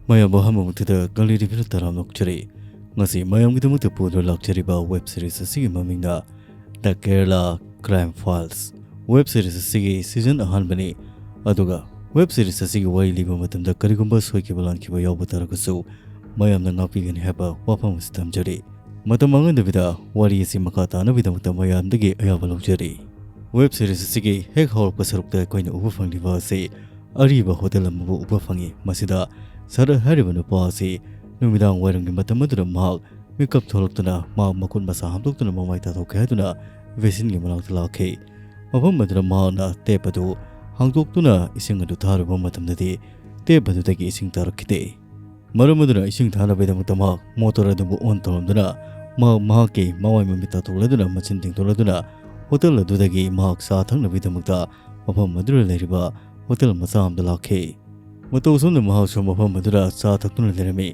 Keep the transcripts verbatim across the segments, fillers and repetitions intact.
ꯃꯌꯥꯝꯕꯨ ꯑꯍꯥꯟꯕꯃꯛꯇꯗ ꯀꯪꯂꯩ ꯇꯤꯚꯤꯅ ꯇꯔꯥꯝꯅ ꯑꯣꯛꯆꯔꯤ꯫ ꯉꯁꯤ ꯃꯌꯥꯝꯒꯤꯗꯃꯛꯇ ꯄꯨꯗꯨꯅ ꯂꯥꯛꯆꯔꯤꯕ ꯋꯦꯕ ꯁꯤꯔꯤꯁ ꯑꯁꯤꯒꯤ ꯃꯃꯤꯡꯅ The Kerala Crime Files꯫ Web series ꯑꯁꯤꯒꯤ ꯁꯤꯖꯟ ꯑꯍꯥꯟꯕꯅꯤ꯫ ꯑꯗꯨꯒ ꯋꯦꯕ ꯁꯤꯔꯤꯁ ꯑꯁꯤꯒꯤ ꯋꯥꯔꯤ ꯂꯤꯕ ꯃꯇꯝꯗ ꯀꯔꯤꯒꯨꯝꯕ ꯁꯣꯏꯈꯤꯕ ꯂꯥꯟꯈꯤꯕ ꯌꯥꯎꯕ ꯇꯥꯔꯒꯁꯨ ꯃꯌꯥꯝꯅ ꯉꯥꯛꯄꯤꯒꯅꯤ ꯍꯥꯏꯕ ꯋꯥꯐꯝ ꯑꯁꯤ ꯊꯝꯖꯔꯤ꯫ ꯃꯇꯝ ꯃꯥꯡꯍꯟꯗꯕꯤꯗ ꯋꯥꯔꯤ ꯑꯁꯤ ꯃꯈꯥ ꯇꯥꯅꯕꯒꯤꯗꯃꯛꯇ ꯃꯌꯥꯝꯗꯒꯤ ꯑꯌꯥꯕ ꯂꯧꯖꯔꯤ꯫ ꯋꯦꯕ ꯁꯤꯔꯤꯁ ꯑꯁꯤꯒꯤ ꯍꯦꯛ ꯍꯧꯔꯛꯄ ꯁꯔꯨꯛꯇ ꯑꯩꯈꯣꯏꯅ ꯎꯕ ꯐꯪꯂꯤꯕ ꯑꯁꯤ ꯑꯔꯤꯕ ꯍꯣꯇꯦꯜ ꯑꯃꯕꯨ ꯎꯕ ꯐꯪꯏ꯫ ꯃꯁꯤꯗ ꯁꯔꯠ ꯍꯥꯏꯔꯤꯕ ꯅꯨꯄꯥ ꯑꯁꯤ ꯅꯨꯃꯤꯗꯥꯡ ꯋꯥꯏꯔꯝꯒꯤ ꯃꯇꯝ ꯑꯗꯨꯗ ꯃꯍꯥꯛ ꯃꯤꯀꯞ ꯊꯣꯛꯂꯛꯇꯨꯅ ꯃꯍꯥꯛ ꯃꯈꯨꯠ ꯃꯁꯥ ꯍꯥꯝꯗꯣꯛꯇꯨꯅ ꯃꯃꯥꯏ ꯇꯥꯊꯣꯛꯀꯦ ꯍꯥꯏꯗꯨꯅ ꯕꯦꯁꯤꯟꯒꯤ ꯃꯅꯥꯛꯇ ꯂꯥꯛꯈꯤ꯫ ꯃꯐꯝ ꯑꯗꯨꯗ ꯃꯍꯥꯛꯅ ꯇꯦꯞ ꯑꯗꯨ ꯍꯥꯡꯗꯣꯛꯇꯨꯅ ꯏꯁꯤꯡ ꯑꯗꯨ ꯊꯥꯔꯨꯕ ꯃꯇꯝꯗꯗꯤ ꯇꯦꯞ ꯑꯗꯨꯗꯒꯤ ꯏꯁꯤꯡ ꯇꯥꯔꯛꯈꯤꯗꯦ꯫ ꯃꯔꯝ ꯑꯗꯨꯅ ꯏꯁꯤꯡ ꯊꯥꯅꯕꯒꯤꯗꯃꯛꯇ ꯃꯍꯥꯛ ꯃꯣꯇꯣꯔ ꯑꯗꯨꯕꯨ ꯑꯣꯟ ꯇꯧꯔꯝꯗꯨꯅ ꯃꯍꯥꯛ ꯃꯍꯥꯛꯀꯤ ꯃꯃꯥꯏ ꯃꯃꯤꯠ ꯇꯥꯊꯣꯛꯂꯗꯨꯅ ꯃꯆꯤꯟ ꯇꯤꯡꯊꯣꯛꯂꯗꯨꯅ ꯍꯣꯇꯦꯜ ꯑꯗꯨꯗꯒꯤ ꯃꯍꯥꯛ ꯆꯥ ꯊꯛꯅꯕꯒꯤꯗꯃꯛꯇ ꯃꯐꯝ ꯑꯗꯨꯗ ꯂꯩꯔꯤꯕ ꯍꯣꯇꯦꯜ ꯃꯆꯥ ꯑꯃꯗ ꯂꯥꯛꯈꯤ꯫ ꯃꯇꯧ ꯑꯁꯨꯝꯅ ꯃꯍꯥꯛꯁꯨ ꯃꯐꯝ ꯑꯗꯨꯗ ꯆꯥ ꯊꯛꯇꯨꯅ ꯂꯩꯔꯝꯃꯤ꯫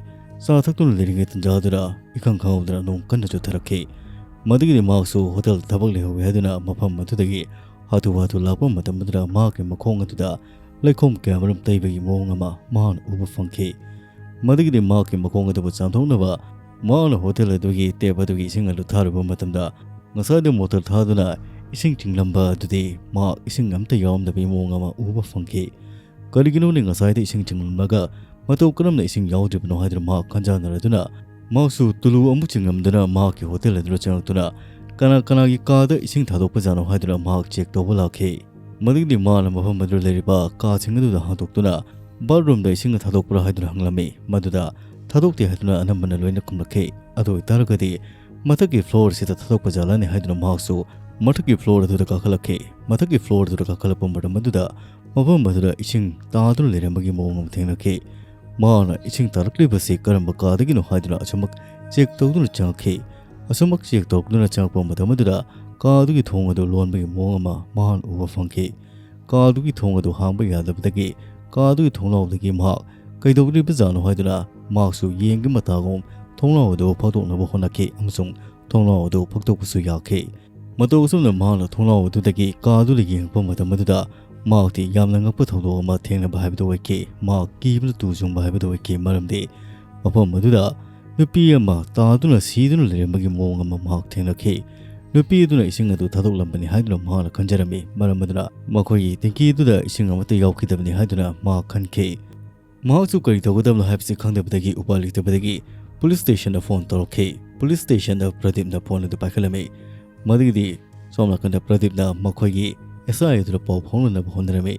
ꯆꯥ ꯊꯛꯇꯨꯅ ꯂꯩꯔꯤꯉꯩ ꯇꯟꯖꯥ ꯑꯗꯨꯗ ꯏꯈꯪ ꯈꯪꯍꯧꯗꯅ ꯅꯣꯡ ꯀꯟꯅ ꯆꯨꯊꯔꯛꯈꯤ꯫ ꯃꯗꯨꯒꯤꯗꯤ ꯃꯍꯥꯛꯁꯨ ꯍꯣꯇꯦꯜꯗ ꯊꯕꯛ ꯂꯩꯍꯧꯋꯤ ꯍꯥꯏꯗꯨꯅ ꯃꯐꯝ ꯑꯗꯨꯗꯒꯤ ꯍꯥꯊꯨ ꯍꯥꯊꯨ ꯂꯥꯛꯄ ꯃꯇꯝ ꯑꯗꯨꯗ ꯃꯍꯥꯛꯀꯤ ꯃꯈꯣꯡ ꯑꯗꯨꯗ ꯂꯩꯈꯣꯝ ꯀꯌꯥꯃꯔꯨꯝ ꯇꯩꯕꯒꯤ ꯃꯑꯣꯡ ꯑꯃ ꯃꯍꯥꯛꯅ ꯎꯕ ꯐꯪꯈꯤ꯫ ꯃꯗꯨꯒꯤꯗꯤ ꯃꯍꯥꯛꯀꯤ ꯃꯈꯣꯡ ꯑꯗꯨꯕꯨ ꯆꯥꯝꯊꯣꯛꯅꯕ ꯃꯍꯥꯛꯅ ꯍꯣꯇꯦꯜ ꯑꯗꯨꯒꯤ ꯇꯦꯞ ꯑꯗꯨꯒꯤ ꯏꯁꯤꯡ ꯑꯗꯨ ꯊꯥꯔꯨꯕ ꯃꯇꯝꯗ ꯉꯁꯥꯏꯗ ꯃꯣꯇꯣꯔ ꯊꯥꯗꯨꯅ ꯏꯁꯤꯡ ꯆꯤꯡꯂꯝꯕ ꯑꯗꯨꯗꯤ ꯃꯍꯥꯛ ꯏꯁꯤꯡ ꯑꯝꯇ ꯌꯥꯎꯔꯝꯗꯕꯒꯤ ꯃꯑꯣꯡ ꯑꯃ ꯎꯕ ꯐꯪꯈꯤ꯫ ꯀꯔꯤꯒꯤꯅꯣꯅꯦ ꯉꯁꯥꯏꯗ ꯏꯁꯤꯡ ꯆꯤꯡꯂꯝꯂꯒ ꯃꯇꯧ ꯀꯔꯝꯅ ꯏꯁꯤꯡ ꯌꯥꯎꯗ꯭ꯔꯤꯕꯅꯣ ꯍꯥꯏꯗꯨꯅ ꯃꯍꯥꯛ ꯈꯟꯖꯥꯟꯅꯔꯗꯨꯅ ꯃꯍꯥꯛꯁꯨ ꯇꯨꯂꯨ ꯑꯃꯨꯛ ꯆꯤꯡꯂꯝꯗꯨꯅ ꯃꯍꯥꯛꯀꯤ ꯍꯣꯇꯦꯜ ꯑꯗꯨꯗ ꯆꯪꯂꯛꯇꯨꯅ ꯀꯅꯥ ꯀꯅꯥꯒꯤ ꯀꯥꯗ ꯏꯁꯤꯡ ꯊꯥꯗꯣꯛꯄꯖꯥꯠꯅꯣ ꯍꯥꯏꯗꯨꯅ ꯃꯍꯥꯛ ꯆꯦꯛ ꯇꯧꯕ ꯂꯥꯛꯈꯤ꯫ ꯃꯗꯨꯒꯤꯗꯤ ꯃꯥꯅ ꯃꯐꯝ ꯑꯗꯨꯗ ꯂꯩꯔꯤꯕ ꯀꯥꯁꯤꯡ ꯑꯗꯨꯗ ꯍꯥꯡꯗꯣꯛꯇꯨꯅ ꯕꯥꯠꯔꯨꯝꯗ ꯏꯁꯤꯡ ꯊꯥꯗꯣꯛꯄ꯭ꯔꯥ ꯍꯥꯏꯗꯨꯅ ꯍꯪꯂꯝꯃꯤ꯫ ꯃꯗꯨꯗ ꯊꯥꯗꯣꯛꯇꯦ ꯍꯥꯏꯗꯨꯅ ꯑꯅꯝꯕꯅ ꯂꯣꯏꯅ ꯈꯨꯝꯂꯛꯈꯤ꯫ ꯑꯗꯨ ꯑꯣꯏꯇꯥꯔꯒꯗꯤ ꯃꯊꯛꯀꯤ ꯐ꯭ꯂꯣꯔꯁꯤꯗ ꯊꯥꯗꯣꯛꯄ ꯖꯥꯠꯂꯅꯤ ꯍꯥꯏꯗꯨꯅ ꯃꯍꯥꯛꯁꯨ ꯃꯊꯛꯀꯤ ꯐ꯭ꯂꯣꯔ ꯑꯗꯨꯗ ꯀꯥꯈꯠꯂꯛꯈꯤ꯫ ꯃꯊꯛꯀꯤ ꯐ꯭ꯂꯣꯔ ꯑꯗꯨꯗ ꯀꯥꯈꯠꯂꯛꯄ ꯃꯇꯝ ꯑꯗꯨꯗ ꯃꯐꯝ ꯑꯗꯨꯗ ꯏꯁꯤꯡ ꯇꯥꯗꯨꯅ ꯂꯩꯔꯝꯕꯒꯤ ꯃꯑꯣꯡ ꯑꯃ ꯊꯦꯡꯅꯈꯤ꯫ ꯃꯍꯥꯛꯅ ꯏꯁꯤꯡ ꯇꯥꯔꯛꯂꯤꯕꯁꯤ ꯀꯔꯝꯕ ꯀꯥꯗꯒꯤꯅꯣ ꯍꯥꯏꯗꯨꯅ ꯑꯁꯨꯃꯛ ꯆꯦꯛ ꯇꯧꯗꯨꯅ ꯆꯪꯉꯛꯈꯤ꯫ ꯑꯁꯨꯃꯛ ꯆꯦꯛ ꯇꯧꯗꯨꯅ ꯆꯪꯉꯛꯄ ꯃꯇꯝ ꯑꯗꯨꯗ ꯀꯥ ꯑꯗꯨꯒꯤ ꯊꯣꯡ ꯑꯗꯨ ꯂꯣꯟꯕꯒꯤ ꯃꯑꯣꯡ ꯑꯃ ꯃꯍꯥꯛꯅ ꯎꯕ ꯐꯪꯈꯤ꯫ ꯀꯥ ꯑꯗꯨꯒꯤ ꯊꯣꯡ ꯑꯗꯨ ꯍꯥꯡꯕ ꯌꯥꯗꯕꯗꯒꯤ ꯀꯥ ꯑꯗꯨꯒꯤ ꯊꯣꯡꯅꯥꯎꯗꯒꯤ ꯃꯍꯥꯛ ꯀꯩꯗꯧꯔꯤꯕꯖꯥꯠꯅꯣ ꯍꯥꯏꯗꯨꯅ ꯃꯍꯥꯛꯁꯨ ꯌꯦꯡꯒꯦ ꯃꯇꯥꯒꯨꯝ ꯊꯣꯡꯅꯥꯎ ꯑꯗꯨ ꯐꯥꯛꯇꯣꯛꯅꯕ ꯍꯣꯠꯅꯈꯤ ꯑꯃꯁꯨꯡ ꯊꯣꯡꯅꯥꯎ ꯑꯗꯨ ꯐꯥꯛꯇꯣꯛꯄꯁꯨ ꯌꯥꯈꯤ꯫ ꯃꯇꯧ ꯑꯁꯨꯝꯅ ꯃꯍꯥꯛꯅ ꯊꯣꯡꯅꯥꯎ ꯑꯗꯨꯗꯒꯤ ꯀꯥ ꯑꯗꯨꯗ ꯌꯦꯡꯂꯛꯄ ꯃꯇꯝ ꯑꯗꯨꯗ ꯃꯍꯥꯛꯇꯤ ꯌꯥꯝꯅ ꯉꯛꯄ ꯊꯧꯗꯣꯛ ꯑꯃ ꯊꯦꯡꯅꯕ ꯍꯥꯏꯕꯗꯨ ꯑꯣꯏꯈꯤ꯫ ꯃꯍꯥꯛ ꯀꯤꯕꯅ ꯇꯨ ꯆꯨꯡꯕ ꯍꯥꯏꯕꯗꯨ ꯑꯣꯏꯈꯤ, ꯃꯔꯝꯗꯤ ꯃꯐꯝ ꯑꯗꯨꯗ ꯅꯨꯄꯤ ꯑꯃ ꯇꯥꯗꯨꯅ ꯁꯤꯗꯨꯅ ꯂꯩꯔꯝꯕꯒꯤ ꯃꯑꯣꯡ ꯑꯃ ꯃꯍꯥꯛ ꯊꯦꯡꯅꯈꯤ꯫ ꯅꯨꯄꯤ ꯑꯗꯨꯅ ꯏꯁꯤꯡ ꯑꯗꯨ ꯊꯥꯗꯣꯛꯂꯝꯕꯅꯤ ꯍꯥꯏꯗꯨꯅ ꯃꯍꯥꯛꯅ ꯈꯟꯖꯔꯝꯃꯤ, ꯃꯔꯝ ꯑꯗꯨꯅ ꯃꯈꯣꯏꯒꯤ ꯇꯦꯡꯀꯤ ꯑꯗꯨꯗ ꯏꯁꯤꯡ ꯑꯃꯠꯇ ꯌꯥꯎꯈꯤꯗꯕꯅꯤ ꯍꯥꯏꯗꯨꯅ ꯃꯍꯥꯛ ꯈꯟꯈꯤ꯫ ꯃꯍꯥꯛꯁꯨ ꯀꯔꯤ ꯇꯧꯒꯗꯕꯅꯣ ꯍꯥꯏꯕꯁꯤ ꯈꯪꯗꯕꯗꯒꯤ, ꯎꯄꯥꯏ ꯂꯩꯇꯕꯗꯒꯤ ꯄꯨꯂꯤꯁ ꯁ꯭ꯇꯦꯁꯟꯗ ꯐꯣꯟ ꯇꯧꯔꯛꯈꯤ꯫ ꯄꯨꯂꯤꯁ ꯁ꯭ꯇꯦꯁꯟꯗ ꯄ꯭ꯔꯗꯤꯞꯅ ꯐꯣꯟ ꯑꯗꯨ ꯄꯥꯏꯈꯠꯂꯝꯃꯤ꯫ ꯃꯗꯨꯒꯤꯗꯤ ꯁꯣꯝ ꯅꯥꯀꯟꯗ ꯄ꯭ꯔꯗꯤꯞꯅ ꯃꯈꯣꯏꯒꯤ ꯑꯦꯁ ꯑꯥꯏ ꯑꯗꯨꯗ ꯄꯥꯎ ꯐꯥꯎꯅꯅꯕ ꯍꯣꯠꯅꯔꯝꯃꯤ꯫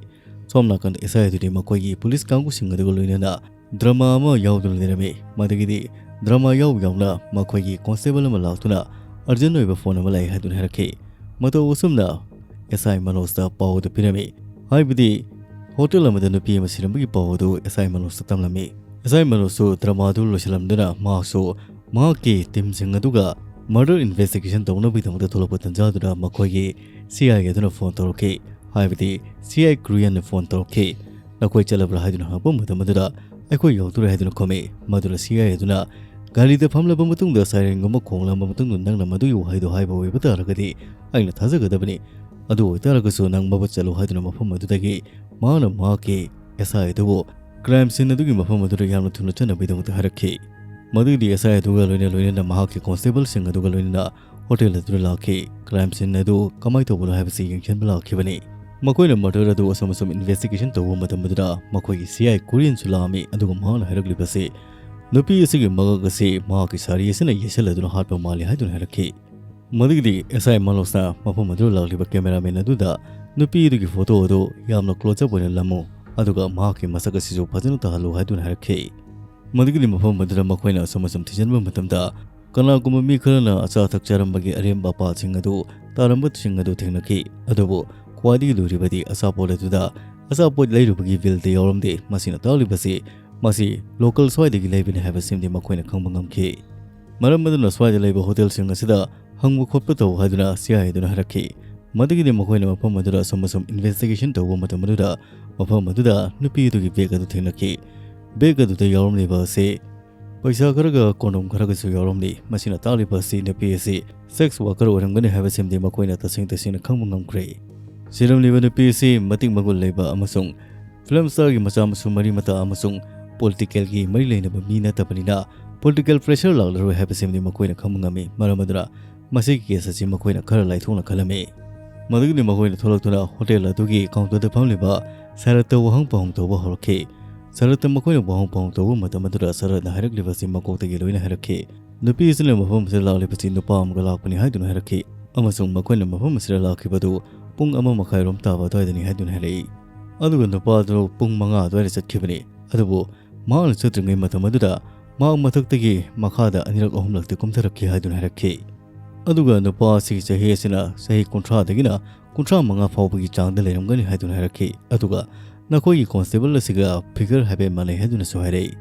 ꯁꯣꯝ ꯅꯥꯀꯟꯗ ꯑꯦꯁ ꯑꯥꯏ ꯑꯗꯨꯗꯤ ꯃꯈꯣꯏꯒꯤ ꯄꯨꯂꯤꯁ ꯀꯥꯡꯕꯨꯁꯤꯡ ꯑꯗꯨꯒ ꯂꯣꯏꯅꯅ ꯗ꯭ꯔꯃꯥ ꯑꯃ ꯌꯥꯎꯗꯨꯅ ꯂꯩꯔꯝꯃꯤ꯫ ꯃꯗꯨꯒꯤꯗꯤ ꯗ꯭ꯔꯃꯥ ꯌꯥꯎ ꯌꯥꯎꯅ ꯃꯈꯣꯏꯒꯤ ꯀꯣꯟꯁꯇꯦꯕꯜ ꯑꯃ ꯂꯥꯛꯇꯨꯅ ꯑꯔꯖꯦꯟ ꯑꯣꯏꯕ ꯐꯣꯟ ꯑꯃ ꯂꯥꯛꯏ ꯍꯥꯏꯗꯨꯅ ꯍꯥꯏꯔꯛꯈꯤ꯫ ꯃꯇꯧ ꯑꯁꯨꯝꯅ ꯑꯦꯁ ꯑꯥꯏ ꯃꯅꯣꯖꯇ ꯄꯥꯎ ꯑꯗꯨ ꯄꯤꯔꯝꯃꯤ꯫ ꯍꯥꯏꯕꯗꯤ ꯍꯣꯇꯦꯜ ꯑꯃꯗ ꯅꯨꯄꯤ ꯑꯃ ꯁꯤꯔꯝꯕꯒꯤ ꯄꯥꯎ ꯑꯗꯨ ꯑꯦꯁ ꯑꯥꯏ ꯃꯅꯣꯖꯇ ꯇꯝꯂꯝꯃꯤ꯫ ꯑꯦꯁ ꯑꯥꯏ ꯃꯅꯣꯖꯁꯨ ꯗ꯭ꯔꯃꯥꯗꯨ ꯂꯣꯏꯁꯤꯜꯂꯝꯗꯨꯅ ꯃꯍꯥꯛꯁꯨ ꯃꯍꯥꯛꯀꯤ ꯇꯤꯝꯁꯤꯡ ꯑꯗꯨꯒ ꯃꯔꯗꯔ ꯏꯟꯚꯦꯁꯇꯤꯒꯦꯁꯟ ꯇꯧꯅꯕꯒꯤꯗꯃꯛꯇ ꯊꯣꯛꯂꯛꯄ ꯇꯟꯖꯥꯗꯨꯗ ꯃꯈꯣꯏꯒꯤ ꯁꯤ ꯑꯥꯏ ꯑꯦ ꯑꯗꯨꯅ ꯐꯣꯟ ꯇꯧꯔꯛꯈꯤ꯫ ꯍꯥꯏꯕꯗꯤ ꯁꯤ ꯑꯥꯏ ꯀꯨꯔꯤꯌꯟꯅ ꯐꯣꯟ ꯇꯧꯔꯛꯈꯤ꯫ "ꯅꯈꯣꯏ ꯆꯠꯂꯕ꯭ꯔꯥ?" ꯍꯥꯏꯗꯨꯅ ꯍꯪꯉꯛꯄ ꯃꯇꯝ ꯑꯗꯨꯗ, "ꯑꯩꯈꯣꯏ ꯌꯧꯗꯣꯔꯦ" ꯍꯥꯏꯗꯨꯅ ꯈꯨꯝꯃꯤ꯫ ꯃꯗꯨꯗ ꯁꯤ ꯑꯥꯏ ꯑꯦ ꯑꯗꯨꯅ ꯒꯥꯔꯤꯗ ꯐꯝꯂꯕ ꯃꯇꯨꯡꯗ ꯁꯥꯏꯔꯦꯟꯒꯨꯝꯕ ꯈꯣꯡꯂꯕ ꯃꯇꯨꯡꯗ ꯅꯪꯅ ꯃꯗꯨꯒꯤ ꯋꯥꯍꯩꯗꯣ ꯍꯥꯏꯕ ꯑꯣꯏꯕ ꯇꯥꯔꯒꯗꯤ ꯑꯩꯅ ꯊꯥꯖꯒꯗꯕꯅꯤ꯫ ꯑꯗꯨ ꯑꯣꯏꯇꯥꯔꯒꯁꯨ ꯅꯪ ꯃꯕꯨ ꯆꯠꯂꯨ ꯍꯥꯏꯗꯨꯅ ꯃꯐꯝ ꯑꯗꯨꯗꯒꯤ ꯃꯍꯥꯛꯅ ꯃꯍꯥꯛꯀꯤ ꯑꯦꯁ ꯑꯥꯏ ꯑꯗꯨꯕꯨ ꯀ꯭ꯔꯥꯏꯝ ꯁꯤꯟ ꯑꯗꯨꯒꯤ ꯃꯐꯝ ꯑꯗꯨꯗ ꯌꯥꯝꯅ ꯊꯨꯅ ꯆꯠꯅꯕꯒꯤꯗꯃꯛꯇ ꯍꯥꯏꯔꯛꯈꯤ꯫ ꯃꯗꯨꯒꯤꯗꯤ ꯑꯦꯁ ꯑꯥꯏ ꯑꯗꯨꯒ ꯂꯣꯏꯅ ꯂꯣꯏꯅꯅ ꯃꯍꯥꯛꯀꯤ ꯀꯣꯟꯁꯇꯦꯕꯜꯁꯤꯡ ꯑꯗꯨꯒ ꯂꯣꯏꯅꯅ ꯍꯣꯇꯦꯜ ꯑꯗꯨꯗ ꯂꯥꯛꯈꯤ꯫ ꯀ꯭ꯔꯥꯏꯝ ꯁꯤꯟ ꯑꯗꯨ ꯀꯃꯥꯏꯅ ꯇꯧꯕꯅꯣ ꯍꯥꯏꯕꯁꯤ ꯌꯦꯡꯁꯤꯟꯕ ꯂꯥꯛꯈꯤꯕꯅꯤ꯫ ꯃꯈꯣꯏꯅ ꯃꯔꯗꯔ ꯑꯗꯨ ꯑꯁꯨꯝ ꯑꯁꯨꯝ ꯏꯟꯚꯦꯁꯇꯤꯒꯦꯁꯟ ꯇꯧꯕ ꯃꯇꯝ ꯑꯗꯨꯗ ꯃꯈꯣꯏꯒꯤ ꯁꯤ ꯑꯥꯏ ꯀꯨꯔꯤꯌꯟꯁꯨ ꯂꯥꯛꯑꯝꯃꯤ, ꯑꯗꯨꯒ ꯃꯍꯥꯛꯅ ꯍꯥꯏꯔꯛꯂꯤꯕꯁꯤ ꯅꯨꯄꯤ ꯑꯁꯤꯒꯤ ꯃꯉꯛ ꯑꯁꯤ ꯃꯍꯥꯛꯀꯤ ꯁꯥꯔꯤ ꯑꯁꯤꯅ ꯌꯦꯠꯁꯤꯜꯂꯗꯨꯅ ꯍꯥꯠꯄ ꯃꯥꯜꯂꯤ ꯍꯥꯏꯗꯨꯅ ꯍꯥꯏꯔꯛꯈꯤ꯫ ꯃꯗꯨꯒꯤꯗꯤ ꯑꯦꯁ ꯑꯥꯏ ꯃꯅꯣꯖꯅ ꯃꯐꯝ ꯑꯗꯨꯗ ꯂꯥꯛꯂꯤꯕ ꯀꯦꯃꯦꯔꯥꯃꯦꯟ ꯑꯗꯨꯗ ꯅꯨꯄꯤ ꯑꯗꯨꯒꯤ ꯐꯣꯇꯣ ꯑꯗꯨ ꯌꯥꯝꯅ ꯀ꯭ꯂꯣꯖ ꯑꯞ ꯑꯣꯏꯅ ꯂꯝꯃꯨ, ꯑꯗꯨꯒ ꯃꯍꯥꯛꯀꯤ ꯃꯁꯛ ꯑꯁꯤꯁꯨ ꯐꯖꯅ ꯇꯥꯍꯜꯂꯨ ꯍꯥꯏꯗꯨꯅ ꯍꯥꯏꯔꯛꯈꯤ꯫ ꯃꯗꯨꯒꯤꯗꯤ ꯃꯐꯝ ꯑꯗꯨꯗ ꯃꯈꯣꯏꯅ ꯑꯁꯨꯝ ꯑꯁꯨꯝ ꯊꯤꯖꯤꯟꯕ ꯃꯇꯝꯗ, ꯀꯅꯥꯒꯨꯝꯕ ꯃꯤ ꯈꯔꯅ ꯑꯆꯥ ꯑꯊꯛ ꯆꯥꯔꯝꯕꯒꯤ ꯑꯔꯦꯝꯕ ꯑꯄꯥꯁꯤꯡ ꯑꯗꯨ, ꯇꯥꯔꯝꯕꯁꯤꯡ ꯑꯗꯨ ꯊꯦꯡꯅꯈꯤ꯫ ꯑꯗꯨꯕꯨ ꯈ꯭ꯋꯥꯏꯗꯒꯤ ꯂꯨꯔꯤꯕꯗꯤ ꯑꯆꯥꯄꯣꯠ ꯑꯗꯨꯗ ꯑꯆꯥꯄꯣꯠ ꯂꯩꯔꯨꯕꯒꯤ ꯕꯤꯜꯗꯤ ꯌꯥꯎꯔꯝꯗꯦ꯫ ꯃꯁꯤꯅ ꯇꯥꯛꯂꯤꯕꯁꯤ ꯃꯁꯤ ꯂꯣꯀꯦꯜ ꯁ꯭ꯋꯥꯏꯗꯒꯤ ꯂꯩꯕꯅꯤ ꯍꯥꯏꯕꯁꯤꯃꯗꯤ ꯃꯈꯣꯏꯅ ꯈꯪꯕ ꯉꯝꯈꯤ꯫ ꯃꯔꯝ ꯑꯗꯨꯅ ꯁ꯭ꯋꯥꯏꯗ ꯂꯩꯕ ꯍꯣꯇꯦꯜꯁꯤꯡ ꯑꯁꯤꯗ ꯍꯪꯕ ꯈꯣꯠꯄ ꯇꯧ ꯍꯥꯏꯗꯨꯅ ꯁꯤ ꯑꯥꯏ ꯑꯦ ꯑꯗꯨꯅ ꯍꯥꯏꯔꯛꯈꯤ꯫ ꯃꯗꯨꯒꯤꯗꯤ ꯃꯈꯣꯏꯅ ꯃꯐꯝ ꯑꯗꯨꯗ ꯑꯁꯨꯝ ꯑꯁꯨꯝ ꯏꯟꯚꯦꯁꯇꯤꯒꯦꯁꯟ ꯇꯧꯕ ꯃꯇꯝ ꯑꯗꯨꯗ ꯃꯐꯝ ꯑꯗꯨꯗ ꯅꯨꯄꯤ ꯑꯗꯨꯒꯤ ꯕꯦꯒ ꯑꯗꯨ ꯊꯦꯡꯅꯈꯤ꯫ ꯕꯦꯒ ꯑꯗꯨꯗ ꯌꯥꯎꯔꯝꯂꯤꯕ ꯑꯁꯤ ꯄꯩꯁꯥ ꯈꯔꯒ ꯀꯣꯟꯗꯣꯝ ꯈꯔꯒꯁꯨ ꯌꯥꯎꯔꯝꯂꯤ꯫ ꯃꯁꯤꯅ ꯇꯥꯛꯂꯤꯕ ꯑꯁꯤ ꯅꯨꯄꯤ ꯑꯁꯤ ꯁꯦꯛꯁ ꯋꯥꯔꯀꯔ ꯑꯣꯏꯔꯝꯒꯅꯤ ꯍꯥꯏꯕꯁꯤꯃꯗꯤ ꯃꯈꯣꯏꯅ ꯇꯁꯦꯡ ꯇꯁꯦꯡꯅ ꯈꯪꯕ ꯉꯝꯈ꯭ꯔꯦ꯫ ꯁꯤꯔꯝꯂꯤꯕ ꯅꯨꯄꯤ ꯑꯁꯤ ꯃꯇꯤꯛ ꯃꯒꯨꯟ ꯂꯩꯕ ꯑꯃꯁꯨꯡ ꯐꯤꯂꯝ ꯁ꯭ꯇꯥꯔꯒꯤ ꯃꯆꯥ ꯃꯁꯨ ꯃꯔꯤ ꯃꯇꯥ ꯑꯃꯁꯨꯡ ꯄꯣꯂꯤꯇꯤꯀꯦꯜꯒꯤ ꯃꯔꯤ ꯂꯩꯅꯕ ꯃꯤ ꯅꯠꯇꯕꯅꯤꯅ, ꯄꯣꯂꯤꯇꯤꯀꯦꯜ ꯄ꯭ꯔꯦꯁꯔ ꯂꯥꯛꯂꯔꯣꯏ ꯍꯥꯏꯕꯁꯤꯃꯗꯤ ꯃꯈꯣꯏꯅ ꯈꯪꯕ ꯉꯝꯃꯤ꯫ ꯃꯔꯝ ꯑꯗꯨꯅ ꯃꯁꯤꯒꯤ ꯀꯦꯁ ꯑꯁꯤ ꯃꯈꯣꯏꯅ ꯈꯔ ꯂꯥꯏꯊꯣꯛꯅ ꯈꯜꯂꯝꯃꯤ꯫ ꯃꯗꯨꯒꯤꯗꯤ ꯃꯈꯣꯏꯅ ꯊꯣꯛꯂꯛꯇꯨꯅ ꯍꯣꯇꯦꯜ ꯑꯗꯨꯒꯤ ꯀꯥꯎꯟꯇꯔꯗ ꯐꯝꯂꯤꯕ ꯁꯔꯠꯇ ꯋꯥꯍꯪ ꯄꯥꯎꯍꯪ ꯇꯧꯕ ꯍꯧꯔꯛꯈꯤ꯫ ꯁꯔꯠꯇ ꯃꯈꯣꯏꯅ ꯋꯥꯍꯪ ꯄꯥꯎꯍꯪ ꯇꯧꯕ ꯃꯇꯝ ꯑꯗꯨꯗ ꯁꯔꯠꯅ ꯍꯥꯏꯔꯛꯂꯤꯕ ꯑꯁꯤ ꯃꯀꯣꯛꯇꯒꯤ ꯂꯣꯏꯅ ꯍꯥꯏꯔꯛꯈꯤ꯫ ꯅꯨꯄꯤ ꯑꯁꯤꯅ ꯃꯐꯝ ꯑꯁꯤꯗ ꯂꯥꯛꯂꯤꯕꯁꯤ ꯅꯨꯄꯥ ꯑꯃꯒ ꯂꯥꯛꯄꯅꯤ ꯍꯥꯏꯗꯨꯅ ꯍꯥꯏꯔꯛꯈꯤ, ꯑꯃꯁꯨꯡ ꯃꯈꯣꯏꯅ ꯃꯐꯝ ꯑꯁꯤꯗ ꯂꯥꯛꯈꯤꯕꯗꯨ ꯄꯨꯡ ꯑꯃ ꯃꯈꯥꯏꯔꯣꯝ ꯇꯥꯕ ꯑꯗꯨꯋꯥꯏꯗꯅꯤ ꯍꯥꯏꯗꯨꯅ ꯍꯥꯏꯔꯛꯏ꯫ ꯑꯗꯨꯒ ꯅꯨꯄꯥ ꯑꯗꯨ ꯄꯨꯡ ꯃꯉꯥ ꯑꯗꯨꯋꯥꯏꯗ ꯆꯠꯈꯤꯕꯅꯤ꯫ ꯑꯗꯨꯕꯨ ꯃꯍꯥꯛꯅ ꯆꯠꯇ꯭ꯔꯤꯉꯩ ꯃꯇꯝ ꯑꯗꯨꯗ ꯃꯍꯥꯛ ꯃꯊꯛꯇꯒꯤ ꯃꯈꯥꯗ ꯑꯅꯤꯔꯛ ꯑꯍꯨꯝꯂꯛꯇꯤ ꯀꯨꯝꯊꯔꯛꯈꯤ ꯍꯥꯏꯗꯨꯅ ꯍꯥꯏꯔꯛꯈꯤ꯫ ꯑꯗꯨꯒ ꯅꯨꯄꯥ ꯑꯁꯤꯒꯤ ꯆꯍꯤ ꯑꯁꯤꯅ ꯆꯍꯤ ꯀꯨꯟꯊ꯭ꯔꯥꯗꯒꯤꯅ ꯀꯨꯟꯊ꯭ꯔꯥ ꯃꯉꯥ ꯐꯥꯎꯕꯒꯤ ꯆꯥꯡꯗ ꯂꯩꯔꯝꯒꯅꯤ ꯍꯥꯏꯗꯨꯅ ꯍꯥꯏꯔꯛꯈꯤ꯫ ꯑꯗꯨꯒ ꯅꯈꯣꯏꯒꯤ ꯀꯣꯟꯁꯇꯦꯕꯜ ꯑꯁꯤꯒ ꯐꯤꯒꯔ ꯍꯥꯏꯐꯦꯠ ꯃꯥꯟꯅꯩ ꯍꯥꯏꯗꯨꯅꯁꯨ ꯍꯥꯏꯔꯛꯏ꯫